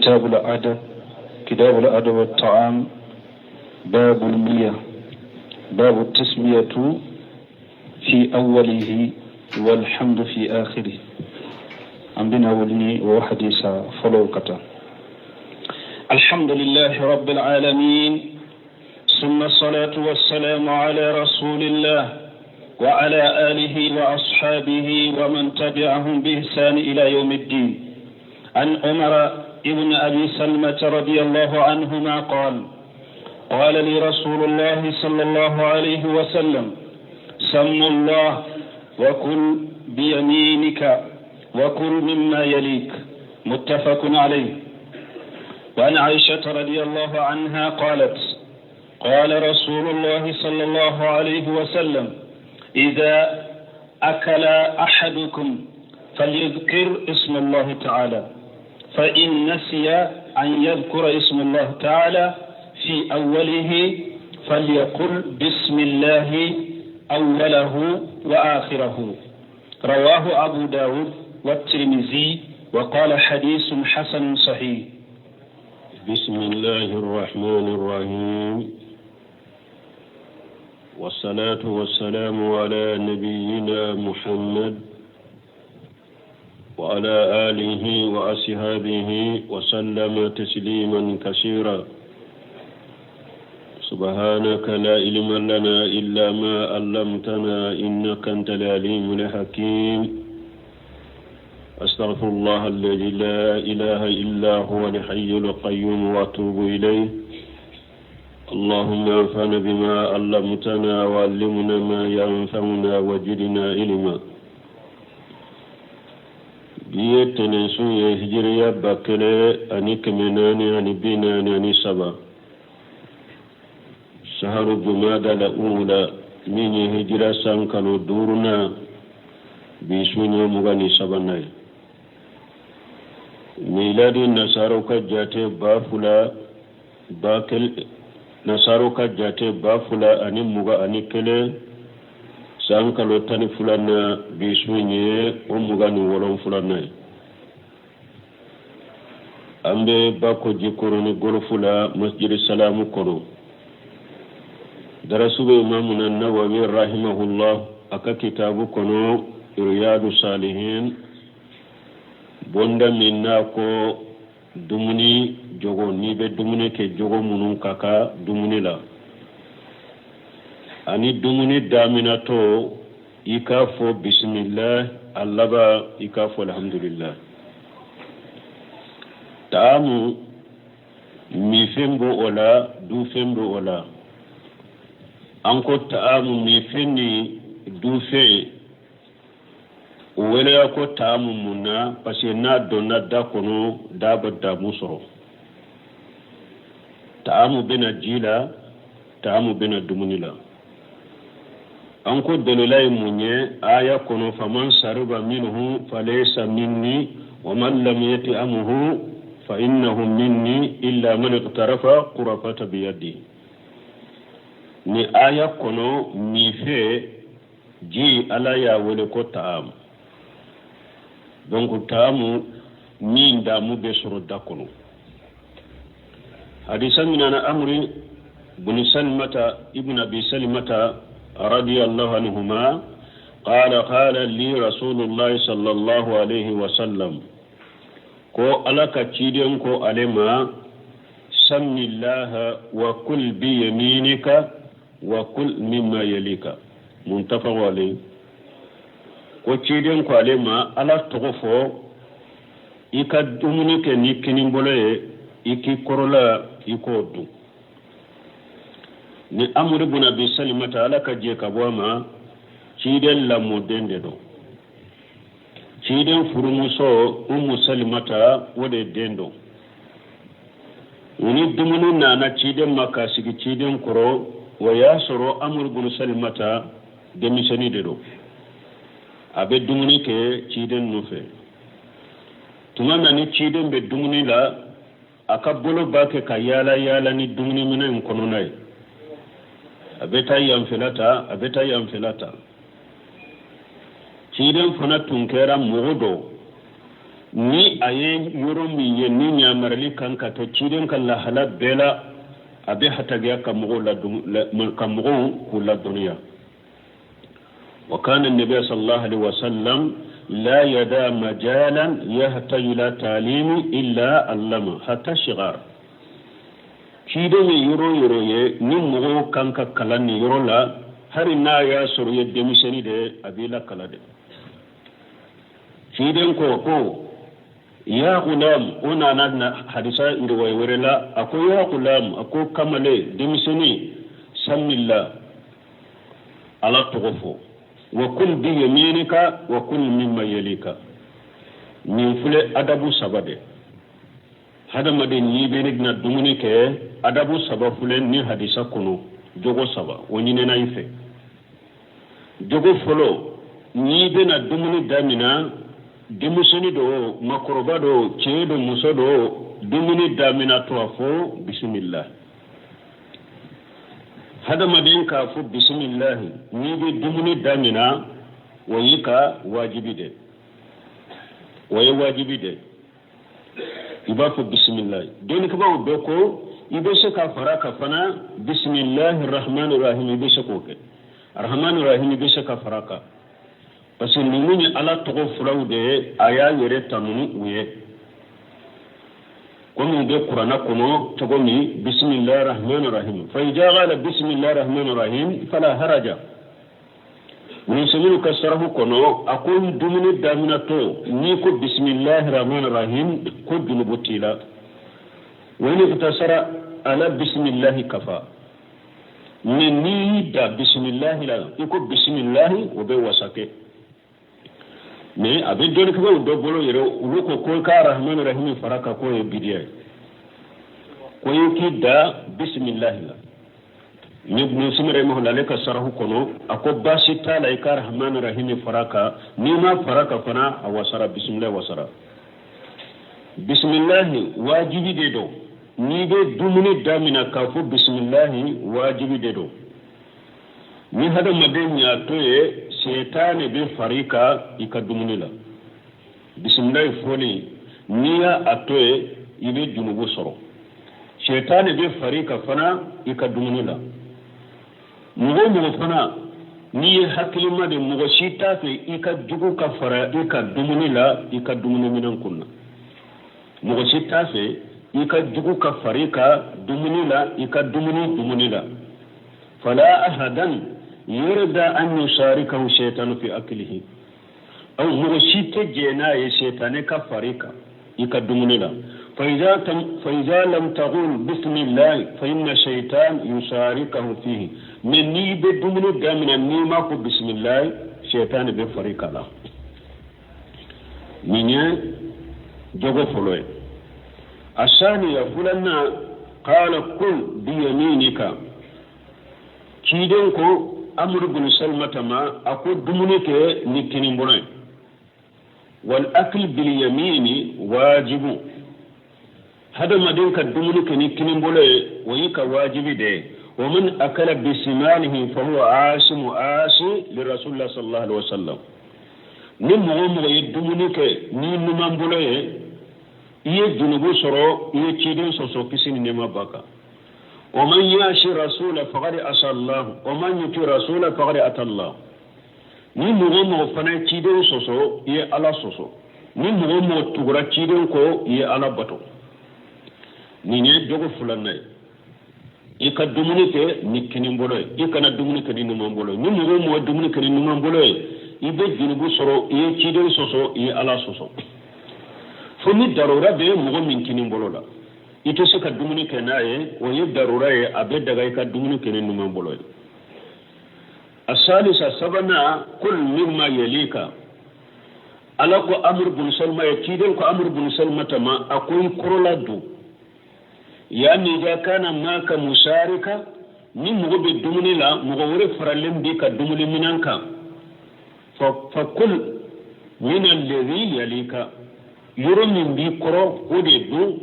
كتاب الأدب، كتاب الأدب والطعام، باب المياه، باب التسمية في أوله والحمد في آخره. An bɛna wuli ni o hadisa fɔlɔw ka taa. الحمد لله رب العالمين، ثم الصلاة والسلام على رسول الله وعلى آله وأصحابه ومن تبعهم بإحسان إلى يوم الدين. عن عمر ابن أبي سلمة رضي الله عنهما قال: قال لي رسول الله صلى الله عليه وسلم: سم الله وكل بيمينك وكل مما يليك. متفق عليه. وعن عائشة رضي الله عنها قالت: قال رسول الله صلى الله عليه وسلم: إذا أكل أحدكم فليذكر اسم الله تعالى، فإن نسي أن يذكر اسم الله تعالى في أوله فليقل بسم الله أوله وآخره. رواه أبو داود والترمذي وقال حديث حسن صحيح. بسم الله الرحمن الرحيم، والصلاة والسلام على نبينا محمد وعلى آله وأصحابه وسلم تسليما كثيرا. سبحانك لا علم لنا إلا ما علمتنا إنك أنت العليم الحكيم. أستغفر الله الذي لا إله إلا هو الحي القيوم وأتوب إليه. اللهم انفعنا بما علمتنا وعلمنا ما ينفعنا وزدنا علما. Bi ye tɛnɛnsun ye, hijiriya 1443, saharu jumada la ula, min ye hijira san kalo duurunan, bi sun ye 23nan ye. Miladi nasaraw ka jate ba fila ba kel nasaraw ka jate 2021, san kalo 12nan, bi sun ye o 27nan ye. An bɛ Bako Jikɔrɔni golofu la, Masjidi Salamu kɔnɔ. Darasu bɛ Imamuna Nawawi rahimahullah a ka kitabu kɔnɔ, Riyadu Salihin, bonda min n'a ko dumuni jogo, n'i bɛ dumuni kɛ, jogo minnu ka kan dumuni la, ani dumuni daminɛtɔ i k'a fɔ bisimila, a laban i k'a fɔ alhamdulillah. Taamu, minfɛn b'o o la, dunfɛn b'o o la. An ko taamu, minfɛn ni dunfɛn, o weleya ko taamu mun na? Parce que n'a donna da kɔnɔ, da bɛ damu sɔrɔ. Taamu bɛna ji la, taamu bɛna dumuni la. An ko dalila ye mun ye? Aya kɔnɔ: faman sariba minhu falaysa minni wa man lam yat'amhu fa innahu minni illa man iqtarafa qurafata biyadi. Ni aya kɔnɔ, minfɛn, ji, Ala y'a wele ko taamu. Donc taamu min damu bɛ sɔrɔ da kɔnɔ. Hadisa minana Amri bun Salimata ibn Abi Salimata radiyallahu anhuma qala: qala li Rasulullah sallallahu alaihi wasallam, ko Ala ka ciden ko ale ma: sammillaha wa kul bi yaminika wa kul mimma yalika. Muttafaq alayhi. Ko ciden ko ale ma: Ala tɔgɔ fɔ, i ka dumuni kɛ ni kinibolo ye, i k'i kɔrɔla i k'o dun. Ni Amuru bun Abi Salimata, Ala ka jɛ ka bɔ a ma, ciden lamɔden de don. Ciden furumuso Umu Salimata, o de den don. U ni dumuni nana ciden ma ka sigi ciden kɔrɔ, o y'a sɔrɔ Amuru bun Salimata denmisɛnnin de don. A bɛ dumuni kɛ ciden nɔfɛ. Tuma na ni ciden bɛ dumuni la, a ka bolo b'a kɛ ka yaala yaala ni dumuni minɛn in kɔnɔna ye. A bɛ taa yanfɛla ta, a bɛ taa yanfɛla ta. Ciden fana tun kɛra mɔgɔ dɔ. Ni a ye yɔrɔ min ye ni ɲamarali kan ka kɛ ciden ka lahala bɛɛ la, a bɛ hatagiya ka mɔgɔw la ka mɔgɔw k'u ladɔnniya. Wa kana nabiya sallallahu alaihi wasallam la yada majalan yahtaju ila talimi illa allama hatta shigar. Ciden ye yɔrɔ yɔrɔ ye ni mɔgɔw kan ka kalan nin yɔrɔ la, hali n'a y'a sɔrɔ i ye denmisɛnnin de ye, a b'i lakala de. Ciden ko ko ya gulam, o nana na hadisa riwaya wɛrɛ la, a ko ya gulam, a ko kamalen denmisɛnnin, samillah, ala tɔgɔ fɔ, wa kul bi yaminika wa kul mimma yalika. Nin filɛ adabu saba de. Hadamaden n'i bɛ na dumuni kɛ, adabu saba filɛ ni hadisa kɔnɔ, jogo saba o ɲinina i fɛ. Jogo fɔlɔ, n'i bɛna dumuni damina, denmisɛnnin do, makɔrɔba do, cɛ do, muso do, dumuni damina to a fɔ bisimila. Hadamaden k'a fɔ bisimilahi n'i bɛ dumuni damina, o y'i ka wajibi de, o ye wajibi de. I b'a fɔ bisimilahi. Dɔnnikɛbaaw bɛɛ ko i bɛ se ka fara ka fana bisimilahi rahmani rahim, i bɛ se k'o kɛ. Rahmani rahim i bɛ se ka fara kan, parce que ninnu ye ala tɔgɔ filaw de ye, a y'a yɛrɛ tanu ni u ye, komi u bɛ kuranna kɔnɔ cogo min, bisimilahi rahmani rahim. Fa iza qala bisimilahi rahmani rahim fala haraja. Musominnu ka sarafu kɔnɔ, a ko dumuni daminɛtɔ n'i ko bisimilahi rahmani rahim, ko junubu t'i la. Wa in iktasara ala bisimilahi kafa. Mais n'i y'i da bisimilahi la, i ko bisimilahi, o bɛ wasa kɛ. Mais a bɛ dɔnnikɛbaaw dɔ bolo yɛrɛ, olu ko ko ka rahmani rahim fara kan, k'o ye bidiya ye, ko i k'i da bisimilahi la. Ni Ibn Sina rahimahullah ale ka sarahu kɔnɔ, a ko baasi t'a la i ka rahmani rahim fara kan, n'i ma fara kan fana a wasara, bisimilahi wasara. Bisimilahi wajibi de don. N'i bɛ dumuni damina k'a fɔ bisimilahi, wajibi de don. Ni hadamaden y'a to ye, sɛtanɛ bɛ fara i kan i ka dumuni la. Bisimilahi fɔli, n'i y'a a to ye, i bɛ junubu sɔrɔ. Sɛtanɛ bɛ fara i kan fana i ka dumuni la. Mɔgɔ o mɔgɔ fana n'i ye hakilima de, mɔgɔ si t'a fɛ i ka jugu ka fara i ka dumuni la i ka dumuni minɛn kunna. Mɔgɔ si t'a fɛ i ka jugu ka fara i ka dumuni la i ka dumuni la. Fala ahadan yurda an yusharikahu shaytanu fi aklihi. Aw mɔgɔ si tɛ jɛn n'a ye sɛtanɛ ka fara i kan i ka dumuni la. Fa iza lam taqul bismillah fa inna shaytan yusharikahu fihi. Mais n'i bɛ dumuni daminɛ n'i ma ko bismillah, sɛtanɛ bɛ fara i kan la. Nin ye jogo fɔlɔ ye. Asaniya filanan, qala kul biyaminika. Ciden ko Amr bin Salmata ma, a ko dumuni kɛ ni kinibolo ye. Wal akl bil yamini wajibu. Hadamaden ka dumuni kɛ ni kinibolo ye, o y'i ka wajibi de ye. Wa man akala bisimalihi fa huwa asimu asi li rasulillah sallallahu alaihi wasallam. Ni mɔgɔ o mɔgɔ ye dumuni kɛ ni numanbolo ye, i ye junubu sɔrɔ, i ye ciden sɔsɔ kisi ni nɛɛma b'a kan. Wa man yasi rasula faqad asa Allah wa man yuti rasula faqad ata Allah. Ni mɔgɔ o mɔgɔ fana ye ciden sɔsɔ, i ye Ala sɔsɔ. Ni mɔgɔ o mɔgɔ tugura ciden kɔ, i ye Ala bato. Nin ye jogo filanan ye. I ka dumuni kɛ ni kinibolo ye, i kana dumuni kɛ ni numanbolo ye. Ni mɔgɔ o mɔgɔ ye dumuni kɛ ni numanbolo ye, i bɛ junubu sɔrɔ, i ye ciden sɔsɔ, i ye Ala sɔsɔ. Fo ni darura bɛ mɔgɔ min kinibolo la, i tɛ se ka dumuni kɛ n'a ye, o ye darura ye, a bɛ daga i ka dumuni kɛ ni numanbolo ye. Asalisa sabanan, kul mimma yalika. Ala ko Amr bin Salma ye, ciden ko Amr bin Salmata ma, a ko i kɔrɔla dun. Yani iza kana maka musharika, ni mɔgɔ bɛ dumuni la, mɔgɔ wɛrɛ faralen b'i ka dumuni minɛn kan, fa kul min alladhi yalika, yɔrɔ min b'i kɔrɔ o de dun.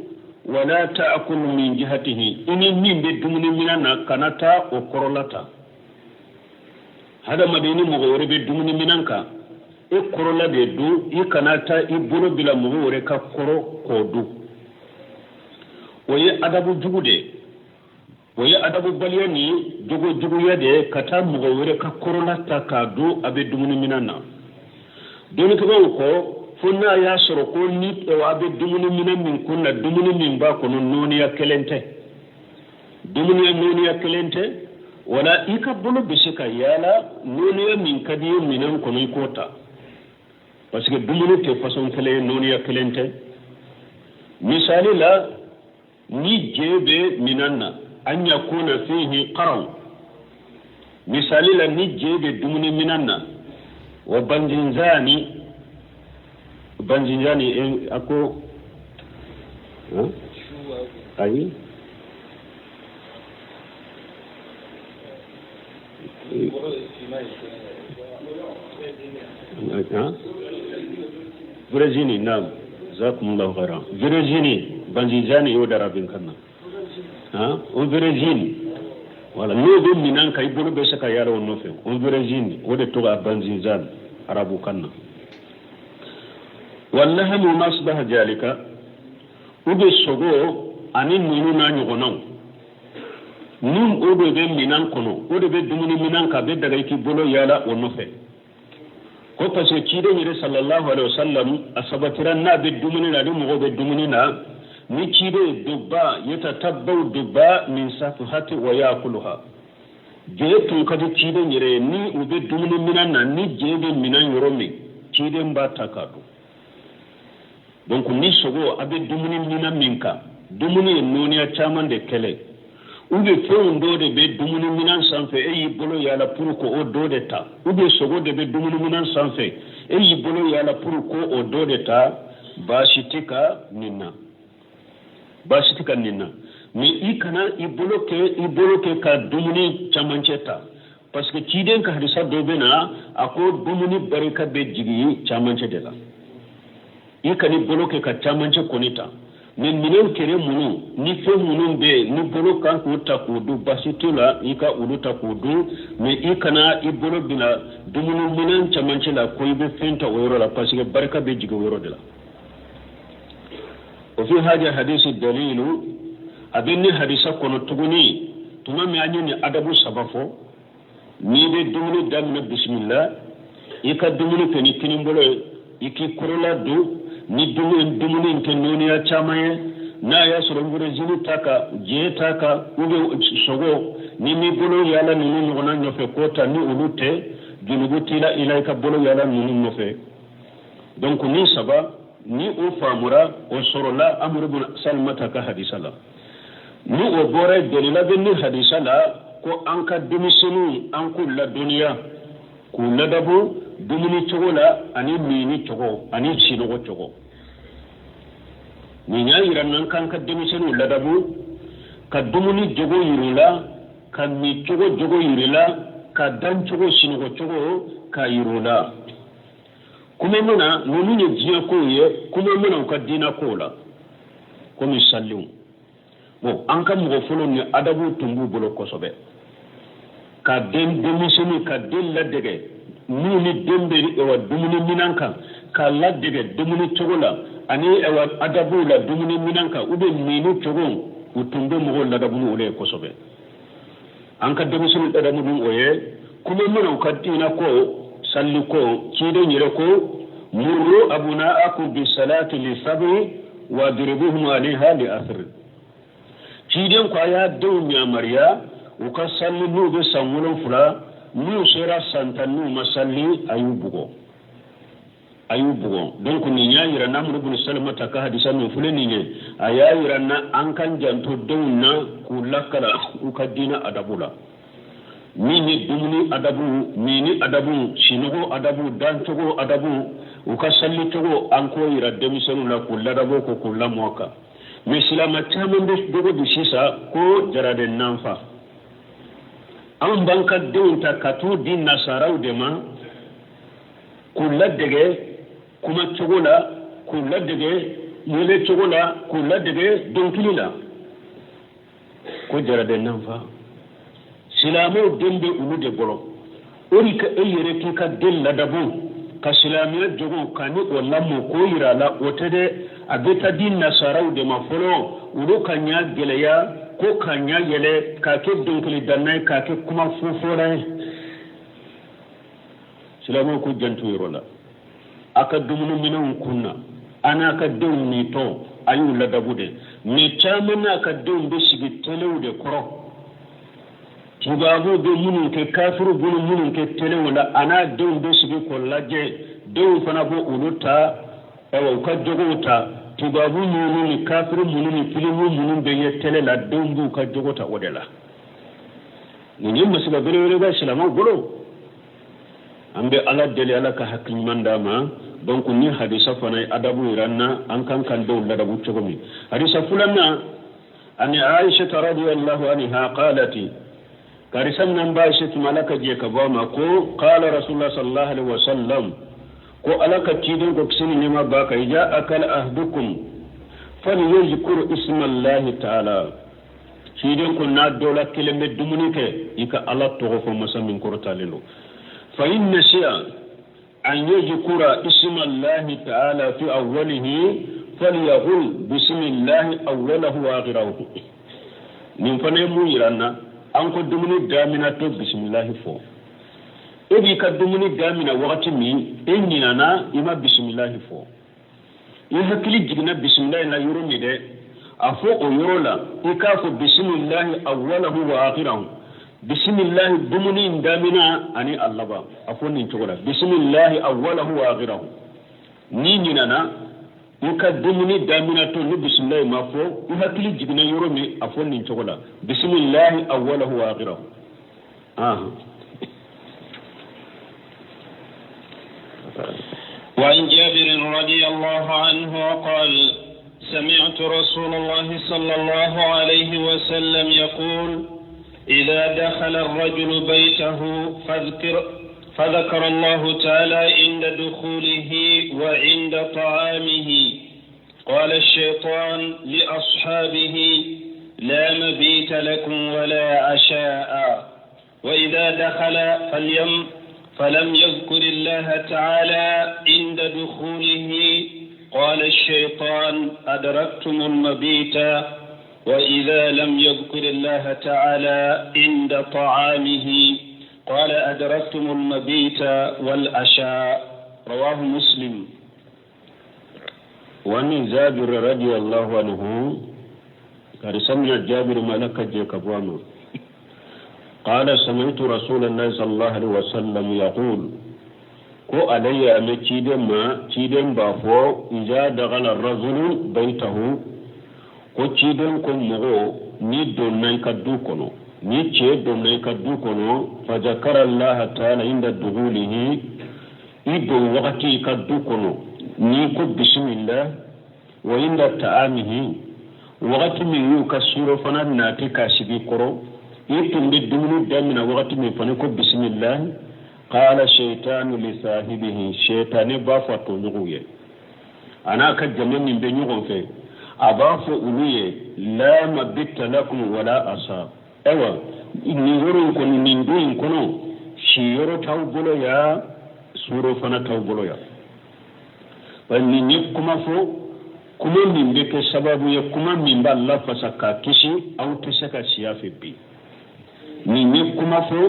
Wala ta'kul min jihatihi, i ni min bɛ dumuni minɛn na, kana taa o kɔrɔla ta. Hadamaden ni mɔgɔ wɛrɛ bɛ dumuni minɛn kan, E kɔrɔla de dun, i kana taa i bolo bila mɔgɔ wɛrɛ ka kɔrɔ k'o dun. O ye adabu jugu de ye, o ye adabubaliya ni jogo juguya de ye, ka taa mɔgɔ wɛrɛ ka kɔrɔla ta k'a dun a bɛ dumuni minɛn na. Dɔnnikɛbaaw ko fo n'a y'a sɔrɔ ko ni a bɛ dumuni minɛn min kun na, dumuni min b'a kɔnɔ nɔɔniya kelen tɛ, dumuni nɔɔniya kelen tɛ, wala i ka bolo bɛ se ka yaala nɔɔniya min ka di i ye minɛn kɔnɔ i k'o ta, parce que dumuni tɛ façon kelen ye, nɔɔniya kelen tɛ. Misali la, ni je bɛ minɛn na, an yakuna fihi qaraw, misali la ni je bɛ dumuni minɛn na, wa banjinzani, banjinzani a ko ayi Virginie, naam, jazakumullahu khairan. Virginie, banjinzani y'o darabin kan na. Han, o Virginie. Wala n'o bɛ minɛn kan, i bolo bɛ se ka yaala o nɔfɛ. O Virginie, o de tɔgɔ banjinzani arabu kan na. Wallahamu ma asbaha jalika, u bɛ sogo ani ninnu n'a ɲɔgɔnnaw. Ni o de bɛ minɛn kɔnɔ, o de bɛ dumuni minɛn kan, a bɛ daga i k'i bolo yaala o nɔfɛ. Ko parce que ciden yɛrɛ sallallahu alaihi wasallam a sabatira n'a bɛ dumuni na, ni mɔgɔ bɛ dumuni na, ni ciden dubba yatatabbaw dubba min safhati wa yakuluha. Je tun ka di ciden yɛrɛ ye, ni u bɛ dumuni minɛn na, ni je bɛ minɛn yɔrɔ min, ciden b'a ta k'a dun. Donc ni sogo a bɛ dumuni minɛn min kan, dumuni ye nɔɔniya caman de kɛlɛ, ou bien fɛnw dɔ de bɛ dumuni minɛn sanfɛ, e y'i bolo yaala pour ko o dɔ de ta, ou bien sogo de bɛ dumuni minɛn sanfɛ, e y'i bolo yaala pour ko o dɔ de ta, baasi tɛ ka nin na, baasi tɛ ka nin na. Mais i kana i bolo kɛ ka dumuni camancɛ ta, parce que ciden ka hadisa dɔ bɛ na, a ko dumuni barika bɛ jigin camancɛ de la. I kana i bolo kɛ ka camancɛ kɔni ta, mais minɛn kɛrɛ minnu ni fɛn minnu bɛ yen, ni bolo kan k'u ta k'u dun, baasi t'u la, i ka olu ta k'u dun. Mais i kana i bolo bila dumuni minɛn camancɛ la ko i bɛ fɛn ta o yɔrɔ la, parce que barika bɛ jigin o yɔrɔ de la. O fi haja hadisi dalilu, a bɛ ni hadisa kɔnɔ tuguni, tuma min an ye nin adabu saba fɔ, n'i bɛ dumuni daminɛ bisimila, i ka dumuni kɛ ni kinibolo ye, i k'i kɔrɔla don, ni dumuni tɛ nɔɔniya caman ye, n'a y'a sɔrɔ nkurunzini ta kan, je ta kan, ou bien sogo, ni m'i bolo yaala ninnu ɲɔgɔnna nɔfɛ k'o ta, ni olu tɛ, junubu t'i la i la i ka bolo yaala ninnu nɔfɛ. Donc ni saba ni o faamura, o sɔrɔla Amru bin Salimata ka hadisa la. Ni o bɔra dalila bɛ ni hadisa la ko an ka denmisɛnninw an k'u ladɔnniya, k'u ladabu dumuni cogo la ani minni cogo ani sinɔgɔ cogo. Nin y'a yira n'an k'an ka denmisɛnninw ladabu, ka dumuni jogo yir'u la, ka min cogo jogo yir'u la, ka dan cogo sinɔgɔ cogo ka yir'u la. Kuma min na ninnu ye diɲɛ kow ye, kuma min na u ka diinɛ kow la, komi saliw. Bon, an ka mɔgɔ fɔlɔ ni adabu tun b'u bolo kosɛbɛ, ka den denmisɛnnin ka den ladege, n'u ni den bɛ dumuni minɛn kan, k'a ladege dumuni cogo la ani adabu la dumuni minɛn kan, u bɛ minni cogo, u tun bɛ mɔgɔw ladabu ni o de ye kosɛbɛ. An ka denmisɛnnin ladabu ni o ye, kuma min na u ka diinɛ ko, salli ko, ciden yɛrɛ ko murru abunaakum bisalati li sabri wa dribuhum alayha li asri. Ciden ko a y'a denw yamaruya u ka salli n'u bɛ san 7, n'u sera san 10 n'u ma salli, a y'u bugɔ, a y'u bugɔ. Donc nin y'a yira n'Amru bin Salimata ka hadisa min filɛ nin ye, a y'a yira na an kan janto denw na k'u lakala u ka diinɛ adabu la. Min ye dumuni adabu, minni adabu, sinɔgɔ adabu, dancogo adabu, u ka salli cogo, an k'o yira denmisɛnninw la k'u ladabɔ ko k'u lamɔ kan. Mais silamɛ caman bɛ dogo bi sisan ko jaraden nanfa. Anw b'an ka denw ta ka t'u di nasaraw de ma k'u ladege kuma cogo la, k'u ladege yɛlɛ cogo la, k'u ladege dɔnkili la, ko jaraden nanfa. Silamɛw den bɛ olu de bolo. O de ka e yɛrɛ k'i ka den ladabu, Ka silamɛya jogo ka ni o lamɔ k'o yira a la, o tɛ dɛ. A bɛ taa di nasaraw de ma fɔlɔ, olu ka ɲa gɛlɛya ko ka ɲa yɛlɛ k'a kɛ dɔnkilidanna ye, k'a kɛ kuma fofɔla ye. Silamɛw k'u janto yɔrɔ la, a ka dumuni minɛnw kun na, a n'a ka denw nitɔ, a y'u ladabu dɛ. Mais caman n'a ka denw bɛ sigi telew de kɔrɔ, tubabuw bɛ minnu kɛ, kafiriw bɛ minnu kɛ telew la, a n'a denw bɛ sigi k'o lajɛ. Denw fana b'o olu ta, ayiwa, u ka jogow ta. Tubabu minnu ni kafiri minnu ni filimu minnu bɛ ye tele la, denw b'u ka jogo ta o de la. Nin ye masiba belebeleba ye silamɛw bolo. An bɛ Ala deli, Ala ka hakili ɲuman d'an ma. Donc ni hadisa fana ye adabu yira an na, an kan k'an denw ladabu cogo min. Hadisa filanan, ani Aisha radiyallahu anha qalati, karisa min ba Aisha tuma, Ala ka jɛ ka bɔ a ma, ko qala Rasulullah sallallahu alaihi wasallam, ko Ala ka ciden ko, kisi ni nɛɛma b'a kan, iza akala ahadukum falyazkur isma Allahi ta'ala. Ciden ko n'a dɔ la kelen bɛ dumuni kɛ, i ka Ala tɔgɔ fɔ, masa min kɔrɔtalen don. Fa in nasiya an yazkura isma Allahi ta'ala fi awwalihi falyaqul bismillahi awwalahu wa akhirahu. Nin fana ye mun yira an na? An ko dumuni damina to bisimilahi fɔ. E b'i ka dumuni damina wagati min, e ɲinana, i ma bisimilahi fɔ, i hakili jiginna bisimilahi la yɔrɔ min dɛ, a fɔ o yɔrɔ la, i k'a fɔ bisimilahi awwalahu wa akhirahu, bisimilahi dumuni in damina ani a laban. A fɔ nin cogo la, bisimilahi awwalahu wa akhirahu. N'i ɲinana i ka dumuni damina to ni bisimilahi ma fɔ, i hakili jiginna yɔrɔ min, a fɔ nin cogo la, bisimilahi awwalahu wa akhirahu. وعن جابر رضي الله عنه قال: سمعت رسول الله صلى الله عليه وسلم يقول: إذا دخل الرجل بيته فذكر الله تعالى عند دخوله وعند طعامه، قال الشيطان لأصحابه: لا مبيت لكم ولا عشاء. وإذا دخل فلم يذكر الله تعالى عند دخوله، قال الشيطان: أدركتم المبيت. وإذا لم يذكر الله تعالى عند طعامه، قال: أدركتم المبيت والعشاء. رواه مسلم. وعن جابر رضي الله عنه قال سمع جابر ملك جيكبوانو قال: سمعت رسول الله صلى الله عليه وسلم يقول، ko alayya ame ciden ma, ciden b'a fɔ, iza dakhala rajulu baytahu, ko ciden ko mɔgɔ ni donna i ka du kɔnɔ, ni cɛ donna i ka du kɔnɔ, fa zakara Allah ta'ala inda dugulihi, i don wagati i ka du kɔnɔ, n'i ko bisimila, wa inda ta'amihi, wagati min y'u ka surɔfana nati k'a sigi kɔrɔ, i tun bɛ dumuni damina wagati min fana, ko bisimila, qala shaytanu li sahibihi, shaytani b'a fɔ a tɔɲɔgɔnw ye, a n'a ka jama min bɛ ɲɔgɔn fɛ, a b'a fɔ olu ye: la mabita lakum wala asa. Ayiwa, nin yɔrɔ in kɔni, nin du in kɔnɔ, siyɔrɔ t'aw bolo yan, suro fana t'aw bolo yan. Bari nin ye kuma fɔ, kuma min bɛ kɛ sababu ye, kuma min b'a lafasa k'a kisi, aw tɛ se ka si a fɛ bi. Nin ye kuma fɔ,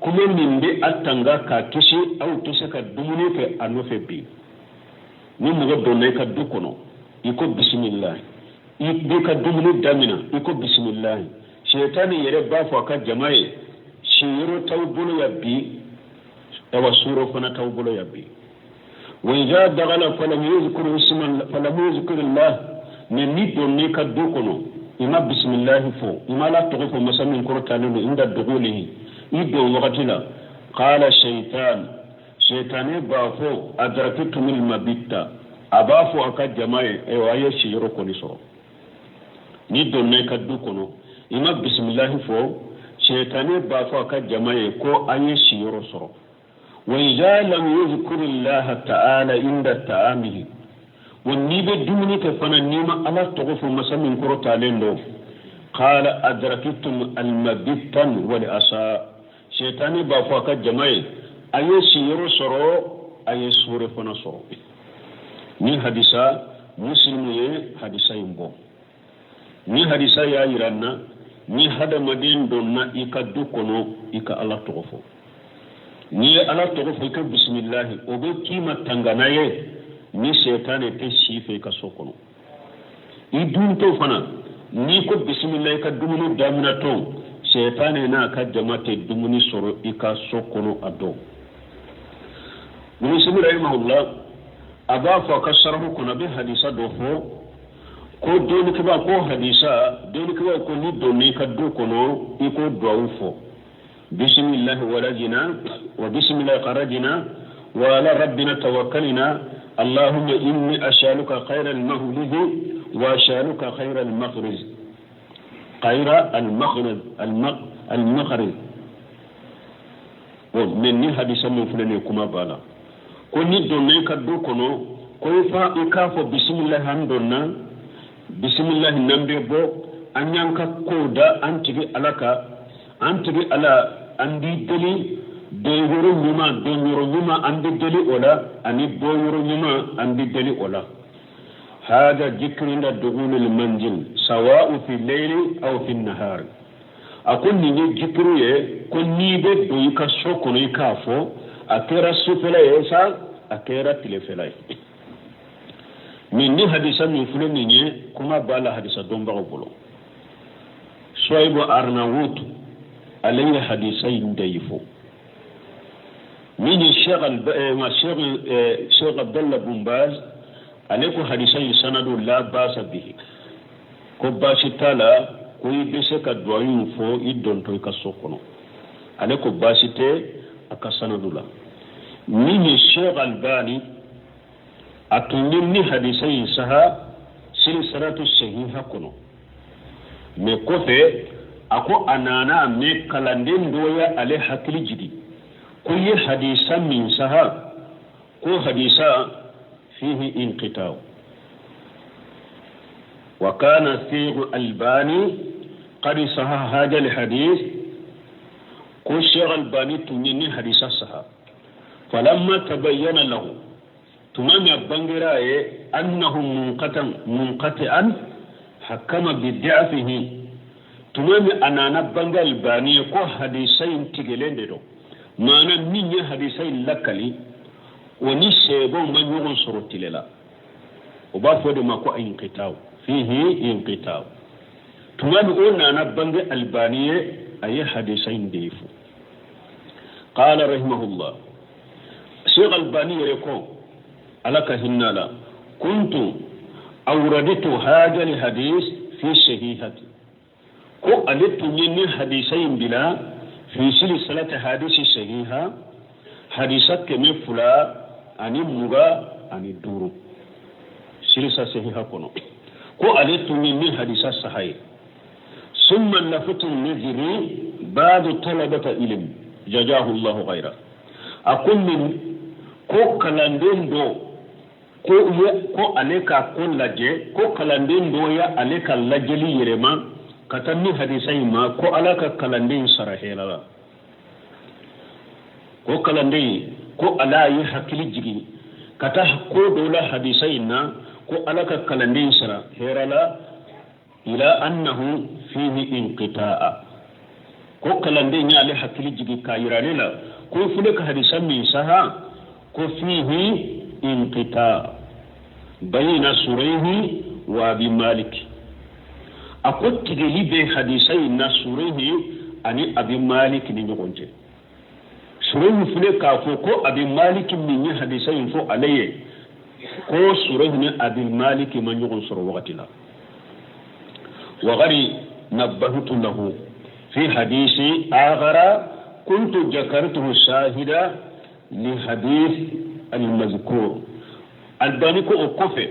kuma min bɛ a tanga k'a kisi, aw tɛ se ka dumuni kɛ a nɔfɛ bi. Ni mɔgɔ donna i ka du kɔnɔ, i ko bisimila, i b'i ka dumuni damina, i ko bisimila, sɛtani yɛrɛ b'a fɔ a ka jama ye: siyɔrɔ t'aw bolo yan bi, awa suro fana t'aw bolo yan bi. Wa iza dakhala falam yuzkur isma falam yuzkur Allah, mais ni donna i ka du kɔnɔ, i ma bisimilahi fɔ, i ma Ala tɔgɔ fɔ, masa min kɔrɔtalen don, inda dugulihi, i don wagati la, qala shaitan, shaitani b'a fɔ: adraktumul mabitta. A b'a fɔ a ka jama ye: ayiwa, a ye siyɔrɔ kɔni sɔrɔ. Ni donna i ka du kɔnɔ, i ma bisimilahi fɔ, shaitani b'a fɔ a ka jama ye ko an ye siyɔrɔ sɔrɔ. Wa iza lam yuzkur Allah ta'ala inda ta'amihi, wa n'i bɛ dumuni kɛ fana, n'i ma Ala tɔgɔ fɔ, masa min kɔrɔtalen don, qala adraktum almabitan wal asa, shaitani b'a fɔ a ka jama ye: a ye siyɔrɔ sɔrɔ. A ye sore fana sɔrɔ. Ni hadisa Muslimu ye hadisa in bɔ. Ni hadisa y'a yira n na, ni hadamaden donna i ka du kɔnɔ, i ka Ala tɔgɔ fɔ. N'i ye Ala tɔgɔ fɔ, i ka bisimilahi, o bɛ k'i ma tangana ye ni sɛtanɛ tɛ si fɛ i ka so kɔnɔ. I duntɔ fana, n'i ko bisimilahi i ka dumuni daminɛtɔ, sɛtanɛ n'a ka jama tɛ dumuni sɔrɔ i ka so kɔnɔ a dɔn. Muslim rahimahullah a b'a fɔ a ka sarahu kɔnɔ, a bɛ hadisa dɔ fɔ ko dɔnnikɛbaa ko hadisa dɔnnikɛbaa ko n'i donna i ka du kɔnɔ, i ko duwawu fɔ: bisimilahi walajina wa bisimilahi kharajina wa ala rabbina tawakkalina, allahumma inni as'aluka khayra al-mawlidi wa as'aluka khayra al-makhrij, khayra al-makhrij al-makhrij. Bon, mais ni hadisa min filɛ nin ye, kuma b'a la ko ni donna i ka du kɔnɔ, ko i fa i k'a fɔ bisimilahi an donna, bisimilahi n'an bɛ bɔ, an y'an ka kow da an tigi Ala kan, an tigi Ala, an b'i deli don yɔrɔ ɲuman, don yɔrɔ ɲuman, an bɛ deli o la, ani bɔ yɔrɔ ɲuman, an bɛ deli o la. هذا ذكر عند دخول المنزل سواء في الليل أو في النهار. A ko nin ye jikiru ye ko n'i bɛ don i ka so kɔnɔ, i k'a fɔ, a kɛra sufɛla ye sa, a kɛra tilefɛla ye. Mais ni hadisa min filɛ nin ye, kuma b'a la hadisa dɔnbagaw bolo. Suwaibu Arnawut, ale ye hadisa in dayifu. Min ye Sheikh Abdallah bun Baz, ale ko hadisa in sanadu la basa bihi, ko baasi t'a la, ko i bɛ se ka duwawu in fɔ i dontɔ i ka so kɔnɔ. Ale ko baasi tɛ a ka sanadu la. Min ye Sheikh Albani, a tun ye ni hadisa in saha silsilatu sahiha kɔnɔ, mais kɔfɛ a ko a nana mɛn kalanden dɔ ye ale hakili jigi ko i ye hadisa min saha, ko hadisa fihi inqitaw, wa kana Sheikh Albani qad saha hada alhadith, ko Sheikh Albani tun ye ni hadisa saha. Falamma tabayyana lahu, tuma min a bangera ye, annahu munqati'an hakama bi da'fihi. Tuma min a nana bange Albani ye ko hadisa in tigɛlen de don, maana min ye hadisa in lakali, o ni sɛbɛnw ma ɲɔgɔn sɔrɔ tile la, o b'a fɔ de ma ko inqitaw, fihi inqitaw. Tuma min o nana bange Albani ye, a ye hadisa in de fɔ. Qala rahimahullah, Sheikh Albani yɛrɛ ko, Ala ka hinɛ la, kuntu awraditu hada alhadis fi sahihati, ko ale tun ye ni hadisa in bila fi silsilati hadisi sahiha, hadisa 225, silsila sahiha kɔnɔ, ko ale tun ye ni hadisa saha ye. Summa lafatu naziri ba'du talabata ilm jazahu Allahu khaira. A ko min ko kalanden dɔ ko ye ko ale ka ko lajɛ, ko kalanden dɔ ye ale ka lajɛli yɛlɛma ka taa ni hadisa in ma, ko Ala ka kalanden sara hɛrɛ la. Ko kalanden ko Ala ye hakili jigin ka taa ko dɔ la hadisa in na, ko Ala ka kalanden sara hɛrɛ la, ila annahu fihi inqita'a. Ko kalanden y'ale hakili jigin k'a yira ale la ko filɛ ka hadisa min saha, ko fihi inqita bayna Surayhi wa Abi Malik. A ko tigɛli bɛ hadisa in na Surayhi ani Abi Malik ni ɲɔgɔn cɛ. Surayhi filɛ k'a fɔ ko Abi Malik min ye hadisa in fɔ ale ye, ko Surayhi ni Abi Malik ma ɲɔgɔn sɔrɔ wagati la. Wa qad nabbahtu lahu fi hadisi akhara kuntu jakartuhu shahida li hadith al-mazkur. Albani ko o kɔfɛ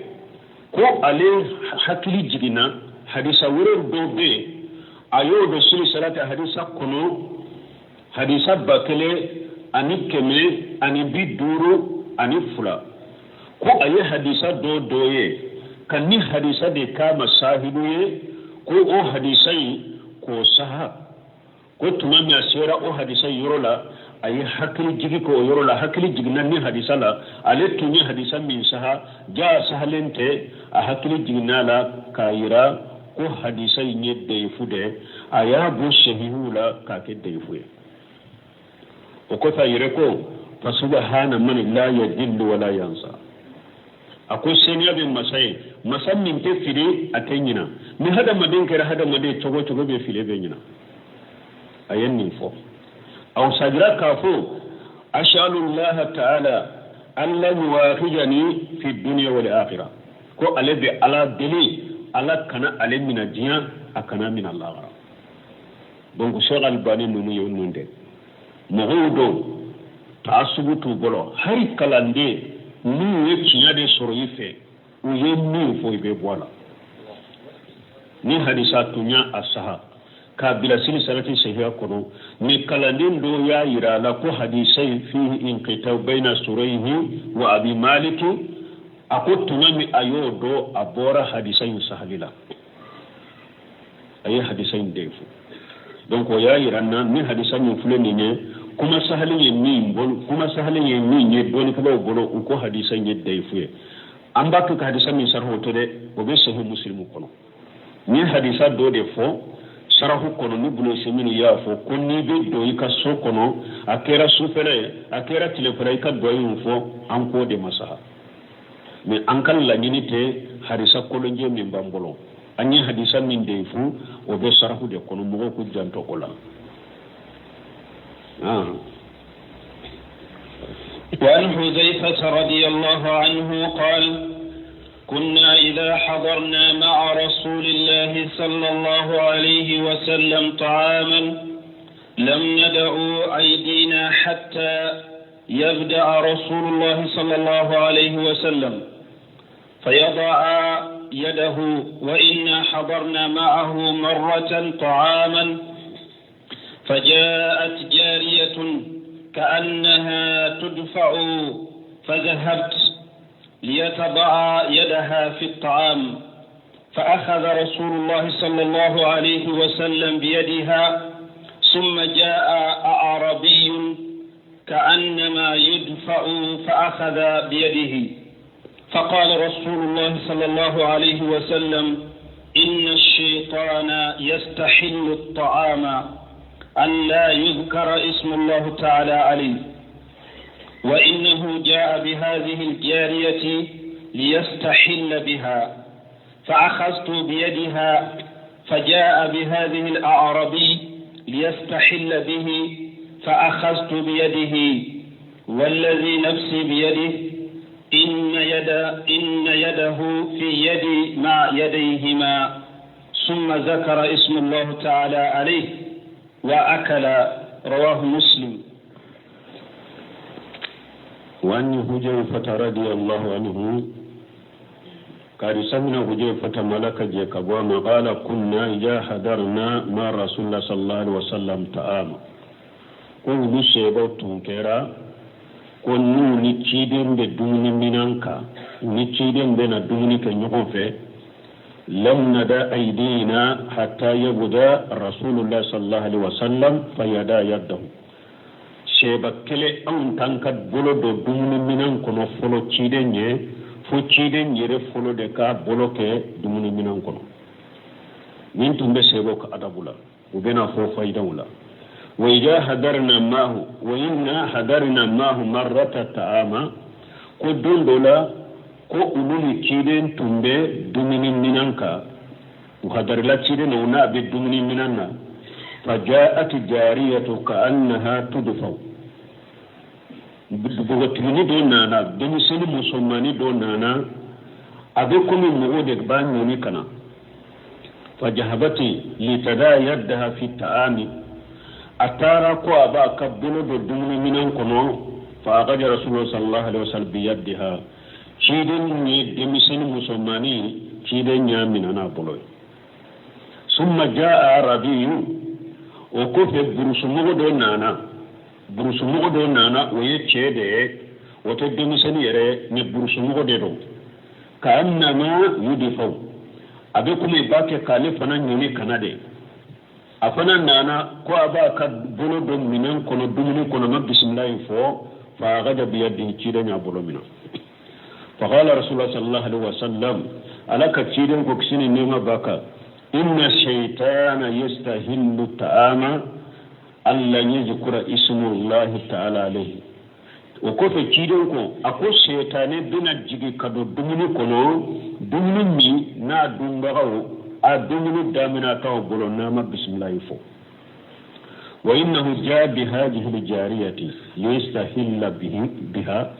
ko ale hakili jiginna hadisa wɛrɛ dɔ bɛ yen, a y'o don silsilati hadisa kɔnɔ, hadisa 1152, ko a ye hadisa dɔ dɔ ye ka ni hadisa de k'a ma sahibu ye, ko o hadisa in k'o saha, ko tuma min a sera o hadisa in yɔrɔ la, A ye hakili jigi k'o yɔrɔ la, hakili jiginna ni hadisa la, ale tun ye hadisa min saha jaa sahalen tɛ, a hakili jiginna la k'a yira ko hadisa in ye dayifu de, a y'a bɔ sahihu la k'a kɛ dayifu ye. O kɔfɛ a yɛrɛ ko fasubahana man la yadillu wala yansa, a ko seniya bɛ masa ye, masa min tɛ fili a tɛ ɲina. Ni hadamaden kɛra hadamaden cogo o cogo bɛ fili bɛ ɲina, a ye nin fɔ. Aw sajira k'a fɔ as'alullaha ta'ala alla yuwakhijani fi dunya wal akhirah, ko ale bɛ Ala deli Ala kana ale mina diɲɛ, a kana mina lahara. Donc Cheikh Albani ninnu ye ninnu de mɔgɔw don, taasubu t'u bolo, hali kalanden n'u ye tiɲɛ de sɔrɔ i fɛ, u ye min fɔ i bɛ bɔ a la. Ni hadisa tun y'a a saha k'a bila sili salati sahiya kɔnɔ, ni kalanden dɔ y'a yira a la ko hadisa in fihi inqitaw bayna surayhi wa abi maliki, a ko tuma min a y'o dɔn, a bɔra hadisa in sahali la, a ye hadisa in den fɔ. Donc o y'a yira n na ni hadisa min filɛ nin ye, kuma sahali ye min bolo, kuma sahali ye min ye dɔnnikɛlaw bolo, u ko hadisa in ye dayifu ye. An b'a kɛ ka hadisa min sarahu o tɛ dɛ, o bɛ sahih muslimu kɔnɔ. N ye hadisa dɔ de fɔ sarahu kɔnɔ, ni bulonsi minnu y'a fɔ ko n'i bɛ don i ka so kɔnɔ, a kɛra sufɛla ye, a kɛra tilefɛla, i ka duwawu in fɔ, an k'o de ma saha. Mais an ka laɲini tɛ hadisa kolonjɛ min b'an bolo, an ye hadisa min de fu, o bɛ sarahu de kɔnɔ, mɔgɔw k'u janto o la. وعن حذيفة رضي الله عنه قال كنا إذا حضرنا مع رسول الله صلى الله عليه وسلم طعاما لم ندع أيدينا حتى يبدأ رسول الله صلى الله عليه وسلم فيضع يده، وإنا حضرنا معه مرة طعاما فجاءت جارية كأنها تدفع فذهبت ليتضع يدها في الطعام، فأخذ رسول الله صلى الله عليه وسلم بيدها، ثم جاء أعرابي كأنما يدفع فأخذ بيده، فقال رسول الله صلى الله عليه وسلم إن الشيطان يستحل الطعام أن لا يذكر اسم الله تعالى عليه، وإنه جاء بهذه الجارية ليستحل بها، فأخذت بيدها فجاء بهذه الأعرابي ليستحل به فأخذت بيده، والذي نفسي بيده إن يده في يدي مع يديهما، ثم ذكر اسم الله تعالى عليه وأكل. رواه مسلم. وعن حذيفة رضي الله عنه قال سمعنا حذيفة ملك جيكبوما قال كنا إذا حضرنا مع رسول الله صلى الله عليه وسلم طعاما ko sebo tun kɛra ko n'u ni ciden bɛ dumuni minan kan, u ni ciden bɛ na dumuni kɛ ɲɔgɔn fɛ, lam nada aydina hatta yabda rasulullah sallallahu alaihi wasallam fayada yadahu. Seba kelen anw t'an ka bolo don dumuni minan kɔnɔ fɔlɔ ciden ye, fo ciden yɛrɛ fɔlɔ de k'a bolo kɛ dumuni minan kɔnɔ. Nin tun bɛ sebaw ka adabu la, u bɛna fɔ fayidaw la. وإذا حضرنا معه وإنا حضرنا معه مرة طعاما ko don dɔ la ko olu ni ciden tun bɛ dumuni minan kan, u hadarila ciden na, u n'a bɛ dumuni minan na, فجاءت جارية كأنها تدفع, npogotigini dɔ nana, denmisɛnnin musomannin dɔ nana, a bɛ komi mɔgɔw de b'a ɲɔni ka na, فذهبت لتضع يدها في الطعام, a taara ko a b'a ka bolo don dumuni minɛn kɔnɔ, فأخذ رسول الله صلى الله عليه وسلم بيدها, ciden ye denmisɛnnin musomannin, ciden y'a minɛ n'a bolo ye. ثم جاء أعرابي, o kɔfɛ burusumɔgɔ dɔ nana, burusumɔgɔ dɔ nana, o ye cɛ de ye, o tɛ denmisɛnnin yɛrɛ ni burusumɔgɔ de don, كأنما يدفع, a bɛ komi i b'a kɛ k'ale fana ɲɔni kana de. A fana nana ko a b'a ka bolo don minɛn kɔnɔ, dumuni kɔnɔ, ma bisimilahi fɔ. Fa akhadha biyadihi, ciden y'a bolo minɛ. Faqala rasulullah sallallahu alaihi wasallam, ala ka ciden ko, kisi ni nɛɛma b'a kan, inna shaytana yastahillu ta'ama alla yadhkura ismullahi ta'ala alayhi. O kɔfɛ ciden ko, a ko sɛtanɛ bɛna jigin ka don dumuni kɔnɔ, dumuni min n'a dunbagaw a dumuni daminɛ t'aw bolo n'a ma bisimilahi fɔ. Wa innahu jaa bi hadhihi aljariyati liyastahilla bihi biha.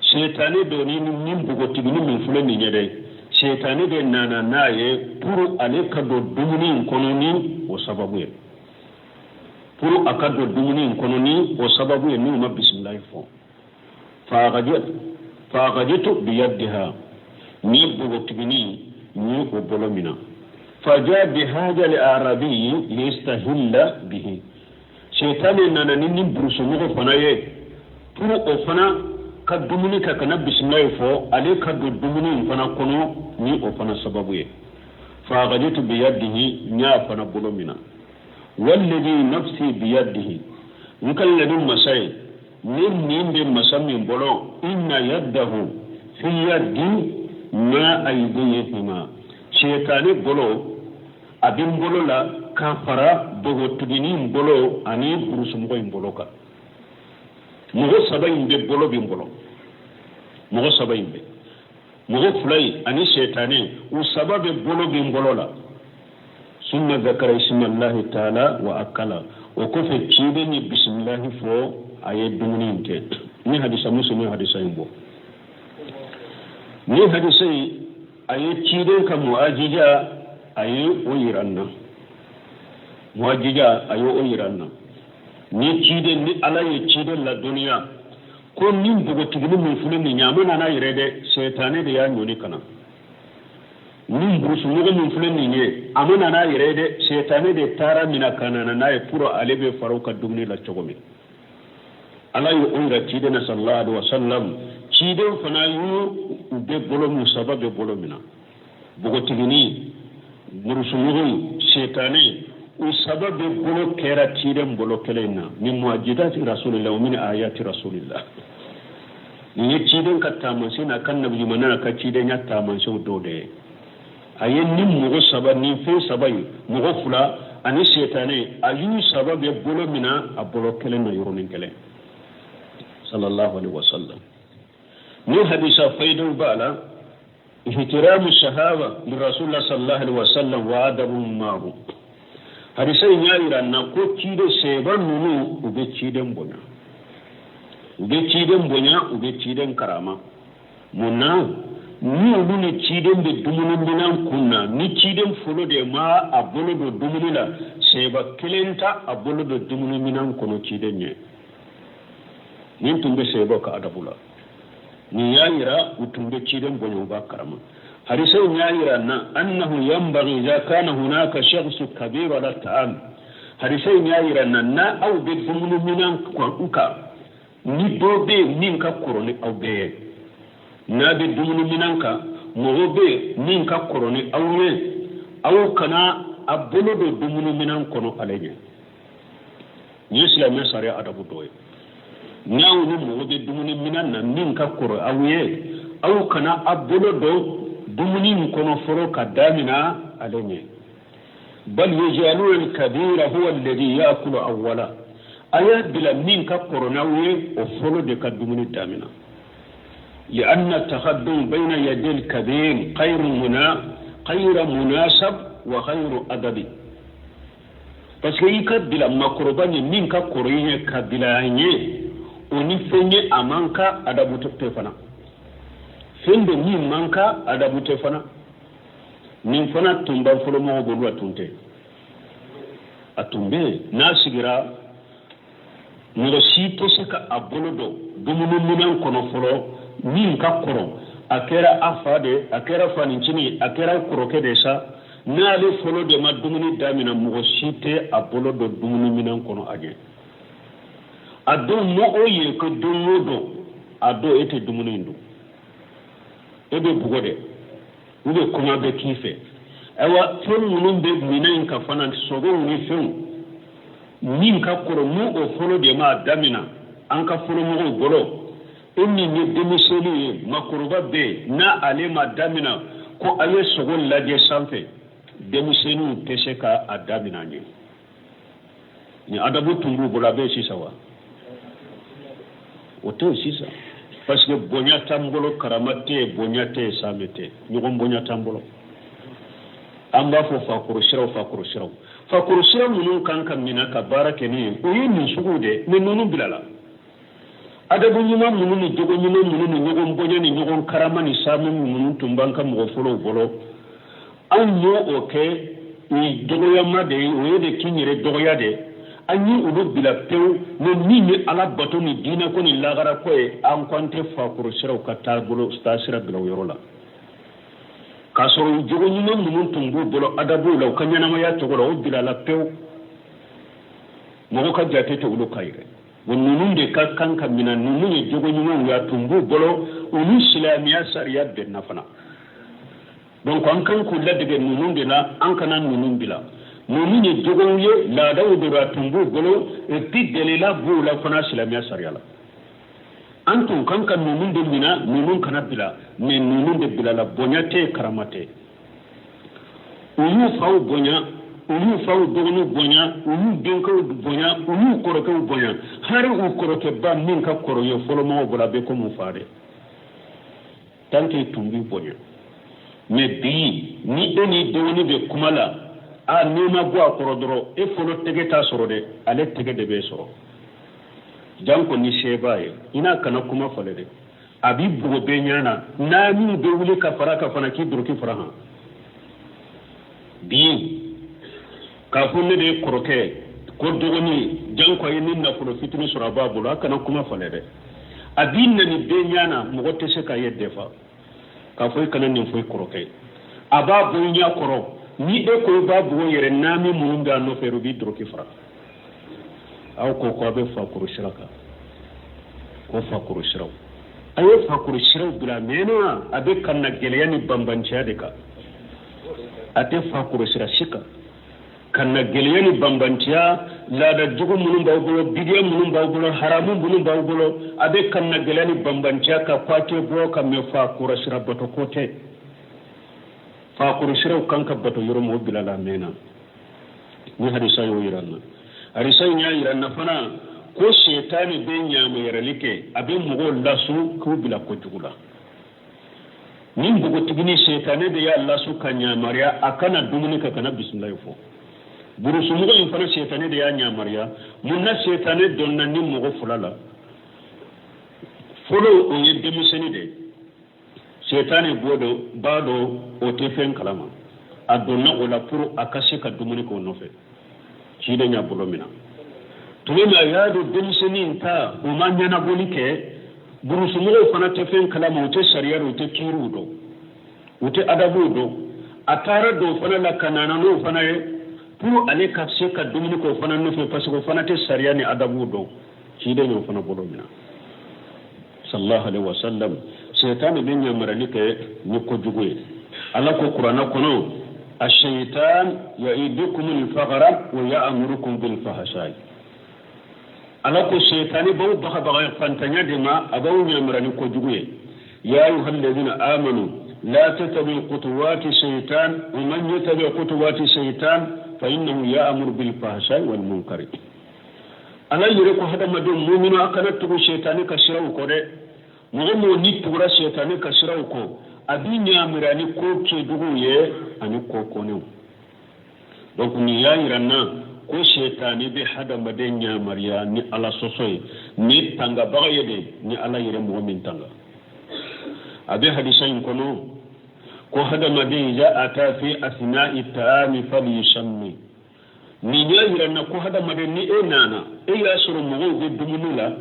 Sɛtanɛ don ni npogotigini min filɛ nin ye dɛ, sɛtanɛ de nana n'a ye pour ale ka don dumuni in kɔnɔ ni o sababu ye, pour a ka don dumuni in kɔnɔ ni o sababu ye n'u ma bisimilahi fɔ. Fa akhadtu biyadiha, ni npogotigini ni o bolo mina. Fa jaa bi hadha al-arabi liyastahilla bihi. Sɛtanɛ nana ni burusomɔgɔ fana ye pour o fana ka dumuni kɛ kana bisimilahi fɔ, ale ka don dumuni in fana kɔnɔ ni o fana sababu ye. Fa akhadtu biyadihi, n y'a fana bolo mina. Walladhi nafsi biyadihi, n ka ladu masa ye ni nin bɛ masa min bolo, inna yaddahu fi yaddi ma aydihima, sɛtanɛ bolo a bɛ n bolo la ka fara npogotiginin in bolo ani burusomɔgɔ in bolo kan. Mɔgɔ saba in bɛ bolo bɛ n bolo, mɔgɔ saba in bɛ, mɔgɔ fila in ani sɛtanɛ, u saba bɛ bolo bɛ n bolo la. Summa zakara ismallahi taala wa akala. O kɔfɛ ciden ye bisimilahi fɔ, a ye dumuni in kɛ. Ni hadisa Muslim ye hadisa in bɔ. Ni hadisa in, a ye ciden ka mu'ajija, a ye o yira n na. Mu'ajija, a ye o yira n na. Ni ciden, ni ala ye ciden ladɔnniya ko ni npogotigini min filɛ nin ye, a ma nana yɛrɛ dɛ, sɛtanɛ de y'a ɲɔni ka na. Ni burusumɔgɔ min filɛ nin ye, a ma nana yɛrɛ dɛ, sɛtanɛ de taara mina ka na n'a ye pour ale bɛ fara u ka dumuni la cogo min. Ala ye o yira ciden na sallallahu alaihi wasallam. Ciden fana y'u u bɛ bolo min, saba bɛ bolo min na, npogotigini, burusumɔgɔ, sɛtanɛ, u saba bɛ bolo kɛra ciden bolo kelen na. Min mu'ajizati rasulillah wa min ayati rasulillah. Nin ye ciden ka taamasiyɛn n'a ka nabiɲumanya n'a ka cidenya taamasiyɛnw dɔw de ye. A ye ni mɔgɔ saba, ni fɛn saba ye, mɔgɔ fila ani sɛtanɛ, a y'u saba bɛ bolo min na a bolo kelen na yɔrɔnin kelen, sallallahu alaihi wasallam. Ni hadisa faidaw b'a la, ihtiramu sahaba li rasulillah sallallahu alaihi wasallam wa adabu maahu. Hadisa in y'a yira n na ko ciden sɛba ninnu, u bɛ ciden bonya, u bɛ ciden bonya, u bɛ ciden karama. Mun na? Ni olu ni ciden bɛ dumuni minɛn kun na, ni ciden fɔlɔ de ma a bolo don dumuni la, sɛba kelen ta a bolo don dumuni minɛn kɔnɔ ciden ɲɛ. Nin tun bɛ sɛba ka adabu la. Nin y'a yira u tun bɛ ciden bonya, u b'a karama. Hadisa in y'a yira na annahu yanbaghi idha kana hunaka shakhsu kabir ala ta'am. Hadisa in y'a yira na n'a aw bɛ dumuni minɛn kan, ni dɔ bɛ yen min ka kɔrɔ ni aw bɛɛ ye, n'a bɛ dumuni minɛn kan, mɔgɔ bɛ yen min ka kɔrɔ ni aw ye, aw kana a bolo don dumuni minɛn kɔnɔ ale ɲɛ. Nin ye silamɛ sariya adabu dɔ ye. N'aw ni mɔgɔ bɛ dumuni minɛn na min ka kɔrɔ aw ye, aw kana a bolo don dumuni in kɔnɔ fɔlɔ ka daminɛ ale ɲɛ. Bal yajaluna al-kabira huwa alladhi yakulu awwala. A y'a bila min ka kɔrɔ n'aw ye, o fɔlɔ de ka dumuni daminɛ. لأن التقدم بين يدي الكبير غير مناسب وغير أدبي. Parce que i ka bila makɔrɔba ɲɛ min ka kɔrɔ i ɲɛ ka bila a ɲɛ, o ni fɛn ye a man ka adabu tɛ fana. Fɛn dɔ min man ka adabu tɛ fana. Nin fana tun b'an fɔlɔ mɔgɔw bolo, a tun tɛ. A tun bɛ yen, n'a sigira, mɔgɔ si tɛ se ka a bolo don dumuni minɛn kɔnɔ fɔlɔ min ka kɔrɔ. A kɛra a fa de, a kɛra fanicinin, a kɛra kɔrɔkɛ de sa, n'ale fɔlɔ de ma dumuni daminɛ, mɔgɔ si tɛ a bolo don dumuni minɛn kɔnɔ a ɲɛ. A don mɔgɔw ye ko don o don, a don e tɛ dumuni in dun, e bɛ bugɔ dɛ, ou bien kɔngɔ bɛ k'i fɛ. Ayiwa, fɛn minnu bɛ minɛn in kan fana, sogow ni fɛnw, min ka kɔrɔ n'u o fɔlɔ de m'a damina an ka fɔlɔmɔgɔw bolo. E min ye denmisɛnnin ye, makɔrɔba bɛ yen, n'a ale ma damina ko a ye sogo lajɛ sanfɛ, denmisɛnninw tɛ se ka a damina ɲɛ. Ni adabu tun b'u bolo, a bɛ sisan wa? O tɛ yen sisan, parce que bonya t'an bolo, karama tɛ yen, bonya tɛ yen, saamɛ tɛ yen, ɲɔgɔn bonya t'an bolo. An b'a fɔ fakɔrɔ siraw, fakɔrɔ siraw, fakɔrɔ sira minnu kan ka minɛ ka baara kɛ ni ye, o ye nin suguw de, mais ninnu bilala. Adabu ɲuman minnu ni jogo ɲuman minnu ni ɲɔgɔn bonya ni ɲɔgɔn karama ni saamɛ minnu tun b'an ka mɔgɔ fɔlɔw bolo, anw y'o o kɛ dɔgɔyama de ye, o ye de k'i yɛrɛ dɔgɔya de. An ye olu bila pewu. Mais min ye ala bato ni diinɛko ni lagarako ye, an ko an tɛ fakɔrɔ siraw ka taabolo taasira bila o yɔrɔ la, k'a sɔrɔ jogo ɲuman minnu tun b'u bolo adabuw la, u ka ɲɛnamaya cogo la, o bilala pewu. Mɔgɔ ka jate tɛ olu ka yɛrɛ. Bon, ninnu de ka kan ka minɛ. Ninnu ye jogo ɲumanw ye, a tun b'u bolo, u ni silamɛya sariya bɛnna fana. Donc an kan k'u ladege ninnu de la, an kana ninnu bila. Ninnu ye jogow ye, laadaw de a tun b'u bolo, et puis delila b'u la fana silamɛya sariya la. An tun kan ka ninnu de minɛ, ninnu kana bila. Mais ninnu de bilala, bonya tɛ, karama tɛ. U y'u faw bonya, u y'u faw dɔgɔninw bonya, u y'u denkɛw bonya, u y'u kɔrɔkɛw bonya. Hali u kɔrɔkɛba min ka kɔrɔ ye fɔlɔmɔgɔw bolo, a bɛ komi u fa de, tant que tun b'i bonya. Mais bi, ni e ni dɔgɔnin bɛ kuma la, a n'i ma bɔ a kɔrɔ dɔrɔn, e fɔlɔ tɛgɛ t'a sɔrɔ dɛ, ale tɛgɛ de b'e sɔrɔ. Janko ni se b'a ye, i n'a kana kuma falen dɛ, a b'i bugo bɛɛ ɲɛ na, n'a min bɛ wuli ka fara kan fana, k'i doroki fara kan. Bi k'a fɔ ne de ye kɔrɔkɛ ko dɔgɔnin, janko a ye ni nafolo fitinin sɔrɔ a b'a bolo, a kana kuma falen dɛ, a b'i nani bɛɛ ɲɛ na, mɔgɔ tɛ se k'a ye defa k'a fɔ i kana nin fɔ i kɔrɔkɛ ye. A b'a bɔ i ɲɛ kɔrɔ, ni e ko i b'a bugɔ yɛrɛ, naani minnu bɛ a nɔfɛ, u b'i doroki fara. Aw ko ko a bɛ fakoro sira kan, ko fakoro siraw, a ye fakoro siraw bila a mɛnna, a bɛ ka na gɛlɛya ni banbanciya de kan. A tɛ fakoro sira si kan ka na gɛlɛya ni banbanciya. Laada jugu minnu b'aw bolo, bidiya minnu b'aw bolo, haramu minnu b'aw bolo, a bɛ ka na gɛlɛya ni banbanciya ka ko a tɛ bɔ ka mɛ fakoro sira bato ko tɛ. Fakoro siraw kan ka bato yɔrɔ min, o bilala a mɛnna. Ni hadisa y'o yira n na. Hadisa in y'a yira n na fana ko setani bɛ ɲamayɛrɛli kɛ, a bɛ mɔgɔw lasu k'u bila kojugu la. Ni npogotigini, setani de y'a lasu ka ɲamariya a kana dumuni kɛ, kana bisimilayi fɔ. Burusumɔgɔ in fana, setani de y'a ɲamariya. Mun na setani donna ni mɔgɔ fila la? Fɔlɔ, o ye denmisɛnnin de ye. Setani b'o dɔn, b'a dɔn o tɛ fɛn kalama, a donna o la pour a ka se ka dumuni kɛ o nɔfɛ. Ciden y'a bolo minɛ tuma min, a y'a dɔn denmisɛnnin ta o ma ɲɛnabɔli kɛ. Burusumɔgɔw fana tɛ fɛn kalama, u tɛ sariya dɔn, u tɛ kiiriw dɔn, u tɛ adabuw dɔn. A taara don o fana la ka nana n'o fana ye pour ale ka se ka dumuni kɛ o fana nɔfɛ, parce que o fana tɛ sariya ni adabuw dɔn. Ciden y'o fana bolo minɛ, sallallahu alaihi wasallam. Shetani bɛ ɲamarali kɛ ni kojugu ye. Ala ko kuranɛ kɔnɔ: الشيطان يعدكم الفقر ويأمركم بالفحشاء. Ala ko shetani b'aw bagabaga fantanya de ma, a b'aw ɲamara ni kojugu ye. يا أيها الذين آمنوا لا تتبعوا خطوات الشيطان ومن يتبع خطوات الشيطان فإنه يأمر بالفحشاء والمنكر. Ala yɛrɛ ko hadamadenw muminu, a kana tugu shetani ka siraw kɔ dɛ. Mɔgɔ mɔgɔ ni tugura shetani ka siraw kɔ, a b'i ɲamira ni ko kɛjuguw ye ani ko kɔnɛw. Donc nin y'a yira n na ko setani bɛ hadamaden ɲamariya ni ala sɔsɔ ye, ni tangabaga ye de, ni ala yɛrɛ mɔgɔ min tanga. A bɛ hadisa in kɔnɔ ko hadamaden إذا أتى في أثناء الطعام فليسم. Nin y'a yira n na ko hadamaden, ni e nana, e y'a sɔrɔ mɔgɔw bɛ dumuni la,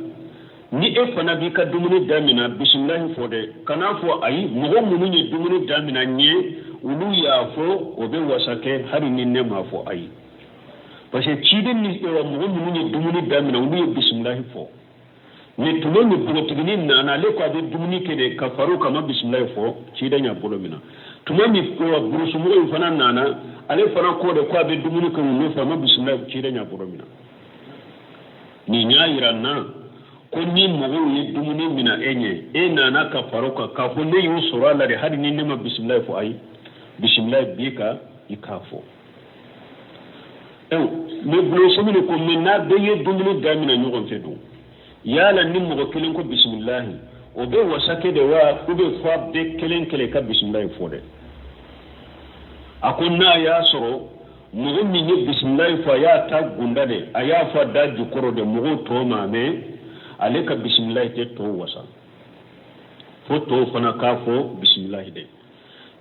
ni e fana b'i ka dumuni damina, bisimilahi fɔ dɛ. Kana fɔ ayi, mɔgɔ minnu ye dumuni damina n ye, olu y'a fɔ, o bɛ wasa kɛ hali ni ne m'a fɔ ayi, parce que ciden ni mɔgɔ minnu ye dumuni damina, olu ye bisimilahi fɔ. Ni tuma min npogotiginin nana, ale ko a bɛ dumuni kɛ de ka far'o kan, ma bisimilahi fɔ, ciden y'a bolo minɛ. Tuma min burusumɔgɔ in fana nana, ale fana ko de ko a bɛ dumuni kɛ u nɔfɛ, a ma bisimila ciden y'a bolo minɛ. Nin y'a yira n na ko ni mɔgɔw ye dumuni minɛ e ɲɛ, e nana ka fara o kan k'a fɔ ne y'u sɔrɔ a la de, hali ni ne ma bisimila fɔ, ayi, bisimila b'i kan, i k'a fɔ. Mais bulon ko mais n'a bɛɛ ye dumuni daminɛ ɲɔgɔn fɛ dun, yala ni mɔgɔ kelen ko bisimilahi, o bɛ wasa kɛ de wa, ou bien fo a bɛɛ kelen kelen ka bisimilahi fɔ dɛ? A ko n'a y'a sɔrɔ mɔgɔ min ye bisimilahi fɔ, a y'a ta gunda de, a y'a fɔ a da jukɔrɔ de, mɔgɔw tɔw ma mɛn, ale ka bisimilahi tɛ tɔw wasa, fo tɔw fana k'a fɔ bisimilahi de.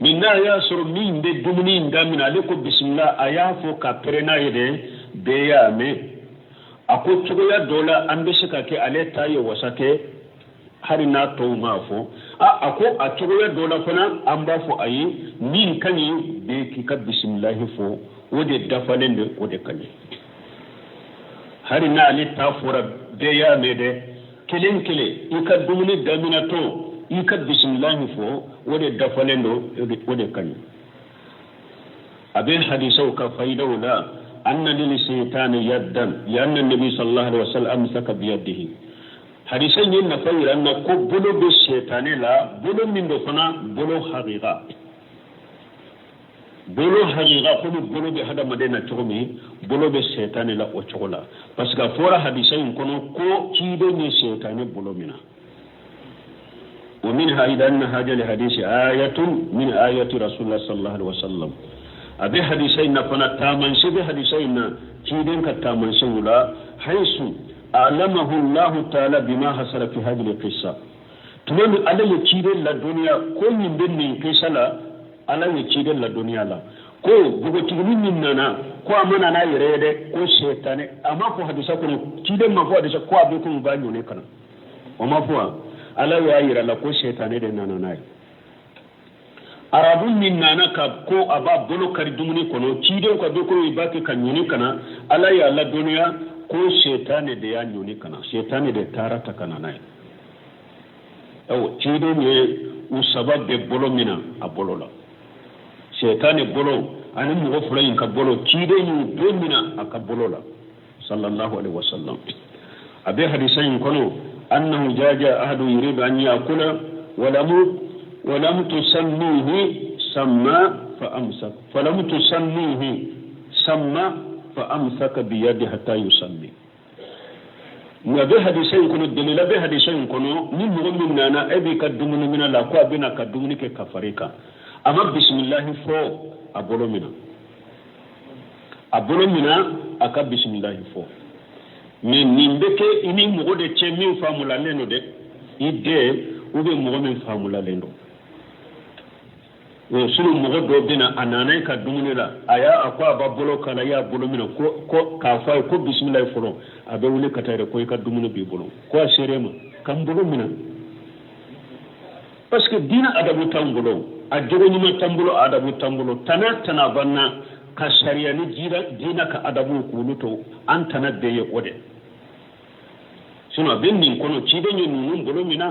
Mais n'a y'a sɔrɔ min bɛ dumuni in daminɛ, ale ko bisimila, a y'a fɔ ka pɛrɛn n'a ye dɛ, bɛɛ y'a mɛn. A ko cogoya dɔ la an bɛ se ka kɛ ale ta ye wasa kɛ, hali n'a tɔw m'a fɔ. A ko a cogoya dɔ la fana an b'a fɔ ayi, min ka ɲi bɛɛ k'i ka bisimilahi fɔ, o de dafalen de, o de ka ɲi. Hali n'ale ta fɔra bɛɛ y'a mɛn dɛ, kelen kelen i ka dumuni daminɛtɔ i ka bisimilahi fɔ, o de dafalen don, o de ka ɲi. A bɛ hadisaw ka fayidaw la, anna lil shaytani yaddan li anna nabi sallallahu alaihi wasallam amsaka bi yadihi. Hadisa in ye nafa yira n na ko bolo bɛ sɛtanɛ la, bolo min don fana bolo hakika, bolo hakika komi bolo bɛ hadamaden na cogo min, bolo bɛ sɛtanɛ la o cogo la, parce que a fɔra hadisa in kɔnɔ ko ciden ye sɛtanɛ bolo minɛ. ومنها إذا أن هذا الحديث آية من آيات رسول الله صلى الله عليه وسلم. أبي حديثين فنا تامن شبه حديثين ciden ka taamasiyɛnw la, حيث أعلمه الله تعالى بما حصل في هذه القصة. Tuma min Ala ye ciden ladɔnniya ko min bɛ nin kisa la, Ala ye ciden ladɔnniya la ko npogotiginin min nana, ko a ma na n'a yɛrɛ ye dɛ, ko sɛtanɛ. A ma fɔ hadisa kɔnɔ, ciden ma fɔ hadisa ko a bɛ komi u b'a ɲɔni ka na, o ma fɔ wa? Ala y'a yira la ko sɛtanɛ de nana n'a ye. Arabu min nana ka ko a b'a bolo kari dumuni kɔnɔ, ciden ko a bɛ komi i b'a kɛ ka ɲɔni ka na, Ala y'a ladɔnniya ko sɛtanɛ de y'a ɲɔni ka na, sɛtanɛ de taara ta ka na n'a ye. Awɔ, ciden ye u saba bɛɛ bolo minɛ a bolo la, sɛtanɛ bolo ani mɔgɔ fila in ka bolo, ciden y'u bɛɛ minɛ a ka bolo la sallallahu alaihi wasallam. A bɛ hadisa in kɔnɔ, annahu jaja ahadu yuridu an yakula walam tusammihi samma fa amsak, falam tusammihi samma fa amsaka biyadi hatta yusammi. Nka bɛ hadisa in kɔnɔ, delila bɛ hadisa in kɔnɔ, ni mɔgɔ min nana e b'i ka dumuni minɛ la, ko a bɛna ka dumuni kɛ ka fara i kan, a ma bisimilahi fɔ, a bolo minɛ, a bolo minɛ, a ka bisimilahi fɔ. Mais nin bɛ kɛ i ni mɔgɔ de cɛ min faamulalen don dɛ, i den ou bien mɔgɔ min faamulalen don. O sinon mɔgɔ dɔ bɛ na, a nana i ka dumuni la, a y'a a ko a b'a bolo k'a la, i y'a bolo minɛ ko k'a fɔ a ye ko bisimilahi fɔlɔ, a bɛ wuli ka taa yɛrɛ ko i ka dumuni b'i bolo, ko a ser'e ma ka n bolo minɛ. Parce que diinɛ adabu t'an bolo, a jogo ɲuman t'an bolo, a adabu t'an bolo. Tana tana banna ka sariya ni diinɛ ka adabu k'olu to an tana bɛɛ ye o de. Sinon a bɛ nin kɔnɔ, ciden ye ninnu bolo minɛ,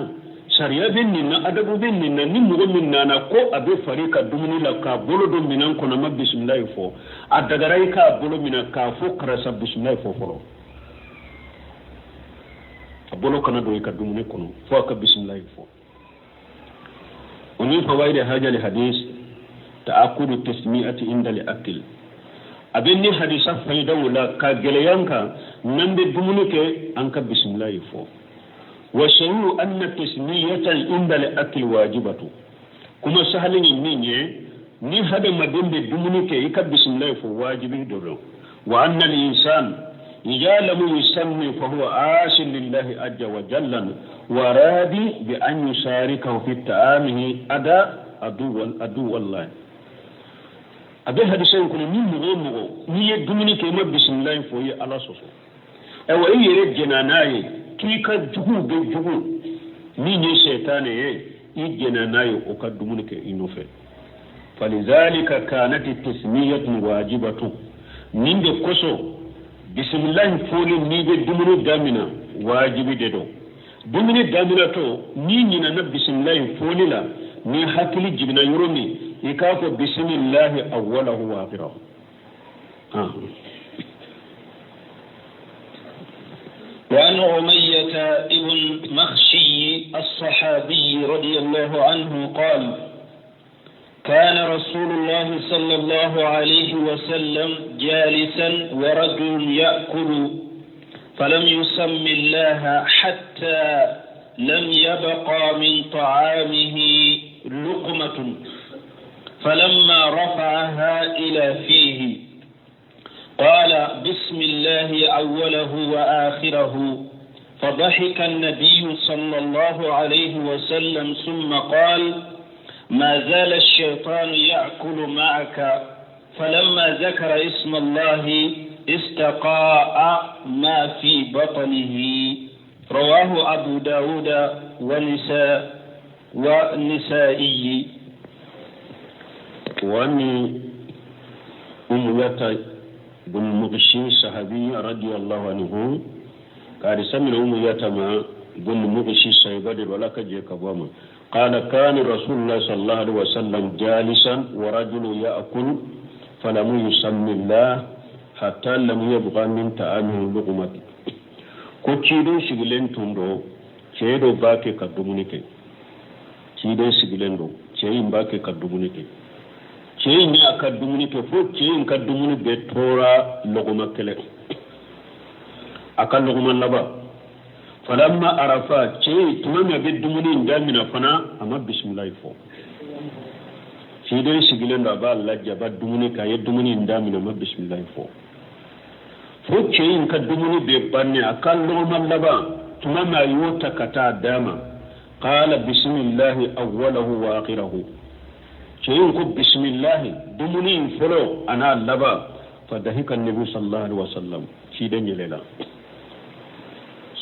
sariya bɛ nin na, adabu bɛ nin na. Ni mɔgɔ min nana ko a bɛ fari ka dumuni la k'a bolo don minɛn kɔnɔ, a ma bisimilahi fɔ, a dagara i k'a bolo minɛ k'a fɔ karisa bisimilahi fɔ fɔlɔ, a bolo kana don i ka dumuni kɔnɔ fo a ka bisimilahi fɔ. ومن فوائد هذا الحديث تأكد التسمية عند الأكل. أبني حديث فايدة ولا كجليانك نند دمونك أنك بسم الله يفو. وشعور أن التسمية عند الأكل واجبة. كما سهل مني ni هذا ما دم دمونك إك بسم الله يفو واجب دولو. وأن الإنسان إذا لم يسمي فهو عاص لله عز وجل ورادي بأن يشاركه في طعامه أداء عدو الله. أبي حديث يقول من مغو ني دومني كما بسم الله فوي الله سوسو. أو أي يرد جناناي كي كجوغو بجوغو ني ني شيطان إي جناناي أو كدومني كإنوفه. فلذلك كانت التسمية واجبة. من كوسو بسم الله فولي ني دومني دامنا واجب ديدو. dumuni daminɛ tɔ ni ɲinɛna bisimilahi fɔli la, ni hakili jiginna yɔrɔ min I k'a fɔ bisimilahi awwalahu wa akhirahu. وعن أمية ابن مخشي الصحابي رضي الله عنه قال كان رسول الله صلى الله عليه وسلم جالسا ورجل يأكل فلم يسم الله حتى لم يبقى من طعامه لقمة فلما رفعها إلى فيه قال بسم الله أوله وآخره فضحك النبي صلى الله عليه وسلم ثم قال ما زال الشيطان يأكل معك فلما ذكر اسم الله استقاء ما في بطنه. رواه أبو داود والنسائي. وأني أمية بن مغشي صحابي رضي الله عنه قال سمع أمية بن مغشي صحابي ولا كجيك أبوما قال كان رسول الله صلى الله عليه وسلم جالسا ورجل يأكل فلم يسمي الله حتى لم يبقى من طعامه لقمة. Ko ciden sigilen tun do, cɛ dɔ b'a kɛ ka dumuni kɛ. Ciden sigilen do, cɛ in b'a kɛ ka dumuni kɛ. Cɛ in y'a ka dumuni kɛ fo cɛ in ka dumuni bɛɛ tora lɔgɔma kɛlɛ. A ka lɔgɔma laban. Falamma arafa, cɛ in tuma min a bɛ dumuni in daminɛ fana, a ma bisimilayi fɔ. Ciden sigilen do, a b'a lajɛ, a b'a dumuni kɛ, a ye dumuni in daminɛ, a ma bisimilayi fɔ. Fo cɛ in ka dumuni bɛɛ bannen, a ka lɔgɔma laban tuma min a y'o ta ka taa d'a ma, qala bisimilahi awwalahu wa akhirahu. Cɛ in ko bisimilahi dumuni in fɔlɔ a n'a laban. Fa dahika nabi sallallahu alaihi wasallam, ciden yɛlɛla.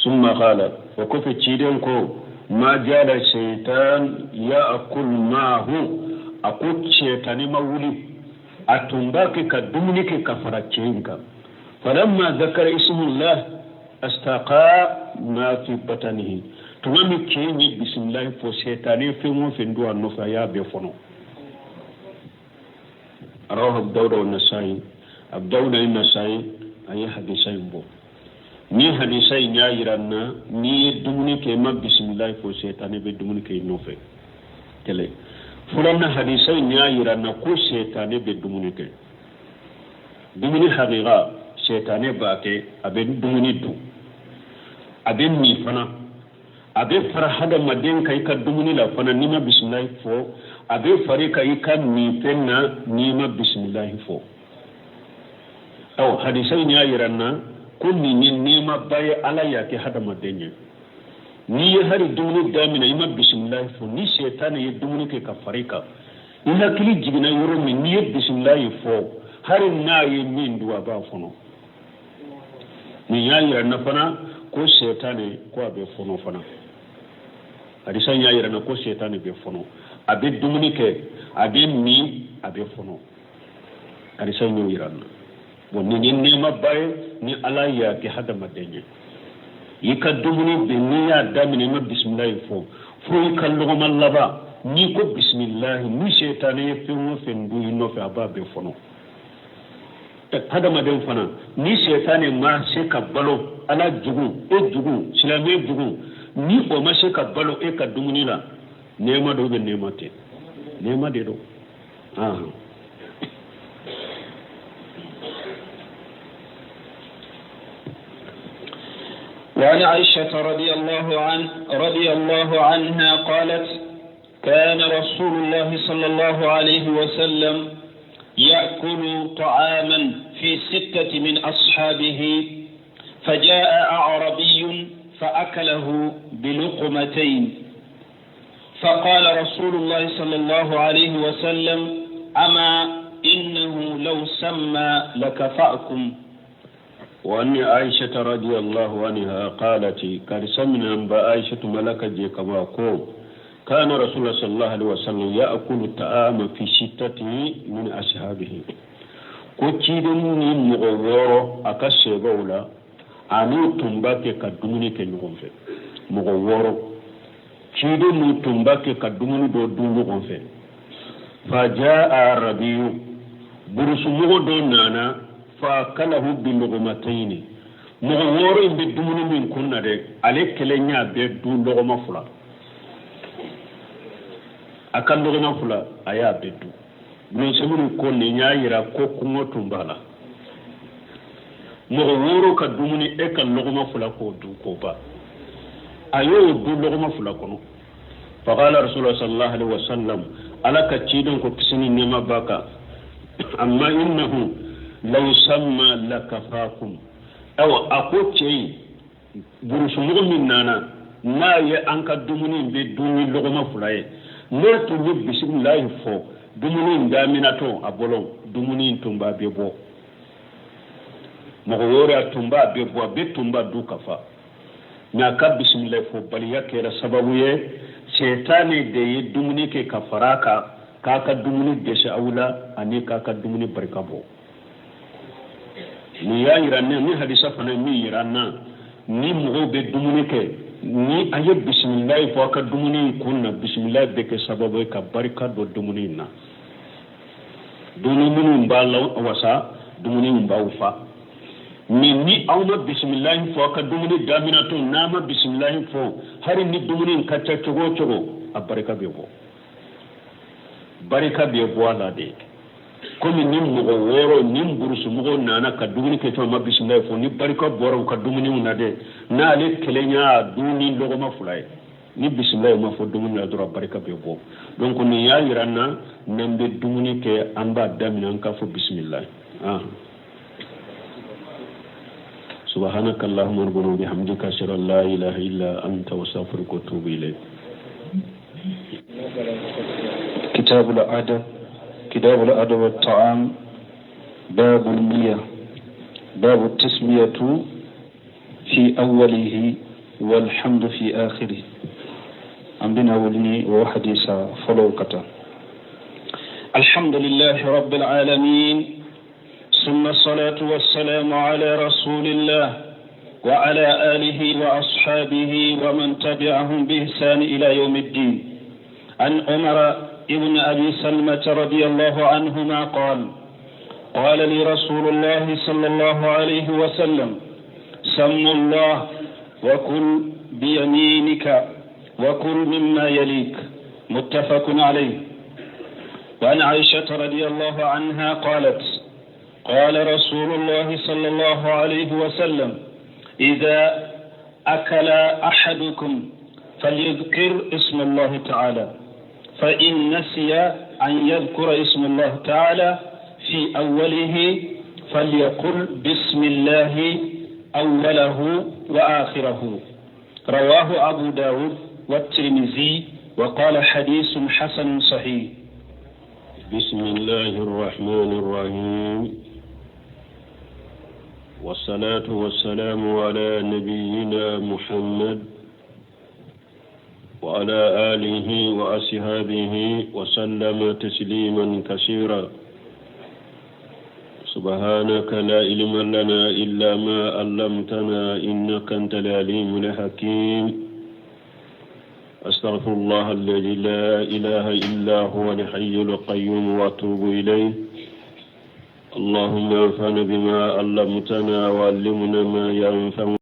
Summa qala, o kɔfɛ ciden ko ma jala shaitan ya'kul ma'ahu, a ko cɛtani ma wuli, a tun b'a kɛ ka dumuni kɛ ka fara cɛ in kan. فلما ذكر اسم الله استقى ما في بطنه. Tuma min cɛ in ye bisimilahi fɔ, sɛtanɛ fɛn o fɛn don a nɔfɛ, a y'a bɛɛ fɔnɔ. Rawahu Abu Dawud wa Nasa'i. Abu Dawud ni Nasa'i a ye hadisa in bɔ. Ni hadisa in y'a yira n na, n'i ye dumuni kɛ i ma bisimilahi fɔ, sɛtanɛ bɛ dumuni kɛ i nɔfɛ. Kɛlɛ filanan, hadisa in y'a yira n na ko sɛtanɛ bɛ dumuni kɛ. Dumuni hakika sɛtanɛ b'a kɛ, a bɛ dumuni dun, a bɛ min fana, a bɛ fara hadamaden kan i ka dumuni la fana n'i ma bisimilahi fɔ, a bɛ fara i kan i ka minfɛn na n'i ma bisimilahi fɔ. Awɔ, hadisa in y'a yira n na ko nin ye nɛɛmaba ye Ala y'a kɛ hadamaden ye. N'i ye hali dumuni daminɛ i ma bisimilahi fɔ, ni sɛtanɛ ye dumuni kɛ ka fara i kan, i hakili jiginna yɔrɔ min, n'i ye bisimilahi fɔ, hali n'a ye min dun a b'a fɔnɔ. Nin y'a yira n na fana ko sɛtanɛ ko a bɛ fɔnɔ fana. Hadisa in y'a yira n na ko sɛtanɛ bɛ fɔnɔ, a bɛ dumuni kɛ, a bɛ min, a bɛ fɔnɔ. Hadisa in y'o yira n na. Bon, nin ye nɛɛmaba ye ni Ala y'a kɛ hadamaden ye. I ka dumuni bɛn, n'i y'a daminɛ i ma bisimilahi fɔ, fo i ka lɔgɔma laban, n'i ko bisimilahi, ni sɛtanɛ ye fɛn o fɛn dun i nɔfɛ, a b'a bɛɛ fɔnɔ. Hadamaden fana, ni sɛtanɛ ma se ka balo, Ala jugu, e jugu, silamɛ jugu, ni o ma se ka balo e ka dumuni la, nɛɛma dɔ bɛ, nɛɛma tɛ, nɛɛma de don. وعن عائشة رضي الله عنها قالت كان رسول الله صلى الله عليه وسلم يأكل طعاما في 6 من أصحابه فجاء أعربي فأكله بلقمتين فقال رسول الله صلى الله عليه وسلم أما إنه لو سمى لكفأكم. وأن عائشة رضي الله عنها قالت كرسمنا بعائشة ملك جيكما كان رسول الله صلى الله عليه وسلم يأكل الطعام في 6 من أصحابه. كتيرن ni mɔgɔ wɔɔrɔ a ka sɛbɛw la, a n'u tun b'a kɛ ka dumuni kɛ ɲɔgɔn fɛ. Mɔgɔ wɔɔrɔ ciden n'u tun b'a kɛ ka dumuni dɔ dun ɲɔgɔn fɛ. Fa jaa arabiyu, burusumɔgɔ dɔ nana, fa akalahu bilugumatayini. Mɔgɔ 6 in bɛ dumuni min kun na dɛ, ale kelen y'a bɛɛ dun lɔgɔma 2. A ka lɔgɔma 2, a y'a bɛɛ dun. Bulonsemunu ko nin y'a yira ko kɔngɔ tun b'a la. Mɔgɔ 6 ka dumuni, e ka lɔgɔma 2 k'o dun k'o ban, a y'o dun lɔgɔma 2 kɔnɔ. Faqala rasulullah sallallahu alaihi wasallam, ala ka ciden ko, kisi ni nɛɛma b'a kan, amma innahu law samma lakafakum. Ayiwa, a ko cɛ in, burusumɔgɔ min nana n'a ye an ka dumuni bɛ dun ni lɔgɔma 2 ye, n'o tun ye bisimilahi fɔ dumuni in daminɛtɔ a bolo, dumuni in tun b'a bɛ bɔ mɔgɔ 6, a tun b'a bɛ bɔ, a bɛ tun b'a du ka fa. Mɛ a ka bisimilahi fɔ baliya kɛra sababu ye, sɛtani de ye dumuni kɛ ka fara a kan k'a ka dumuni dɛsɛ aw la ani k'a ka dumuni barika bɔ. Nin y'a yira ne ni hadisa fana ye min yira n na, ni mɔgɔw bɛ dumuni kɛ, ni a ye bisimilahi fɔ a ka dumuni in kun na, bisimilahi bɛ kɛ sababu ye ka barika don dumuni in na. Dumuni minnu b'a la wasa, dumuni in b'aw fa. Mɛ ni aw ma bisimilahi fɔ a ka dumuni daminɛtɔ, n'a ma bisimilahi fɔ, hali ni dumuni in ka ca cogo o cogo, a barika bɛ bɔ, barika bɛ bɔ a la de. Komi ni mɔgɔ 6 ni burusumɔgɔw nana ka dumuni kɛ cogo ma bisimilahi fɔ, ni barika bɔra u ka dumuniw na dɛ, n'ale kelen y'a dun ni lɔgɔma 2 ye, ni bisimilahi ma fɔ dumuni la dɔrɔn, barika bɛ bɔ. Donc nin y'a yira n na, n'an bɛ dumuni kɛ, an b'a daminɛ an k'a fɔ bisimilahi. Ah. سبحانك اللهم ربنا وبحمدك، أشهد أن لا إله إلا أنت وأستغفرك وأتوب إليك. كتاب الأدب، كتاب الأدب والطعام، باب النية، باب التسمية في أوله والحمد في آخره. عندنا ولني وحديث فلوكة. الحمد لله رب العالمين، ثم الصلاة والسلام على رسول الله وعلى آله وأصحابه ومن تبعهم بإحسان إلى يوم الدين. عن عمر ابن أبي سلمة رضي الله عنهما قال: قال لي رسول الله صلى الله عليه وسلم: سم الله وكل بيمينك وكل مما يليك. متفق عليه. وعن عائشة رضي الله عنها قالت: قال رسول الله صلى الله عليه وسلم: إذا أكل أحدكم فليذكر اسم الله تعالى، فإن نسي أن يذكر اسم الله تعالى في أوله فليقل بسم الله أوله وآخره. رواه أبو داود والترمذي وقال حديث حسن صحيح. بسم الله الرحمن الرحيم، والصلاة والسلام على نبينا محمد وعلى آله وأصحابه وسلم تسليما كثيرا. سبحانك لا علم لنا إلا ما علمتنا إنك أنت العليم الحكيم. أستغفر الله الذي لا إله إلا هو الحي القيوم وأتوب إليه. اللهم انفعنا بما علمتنا وعلمنا ما ينفعنا.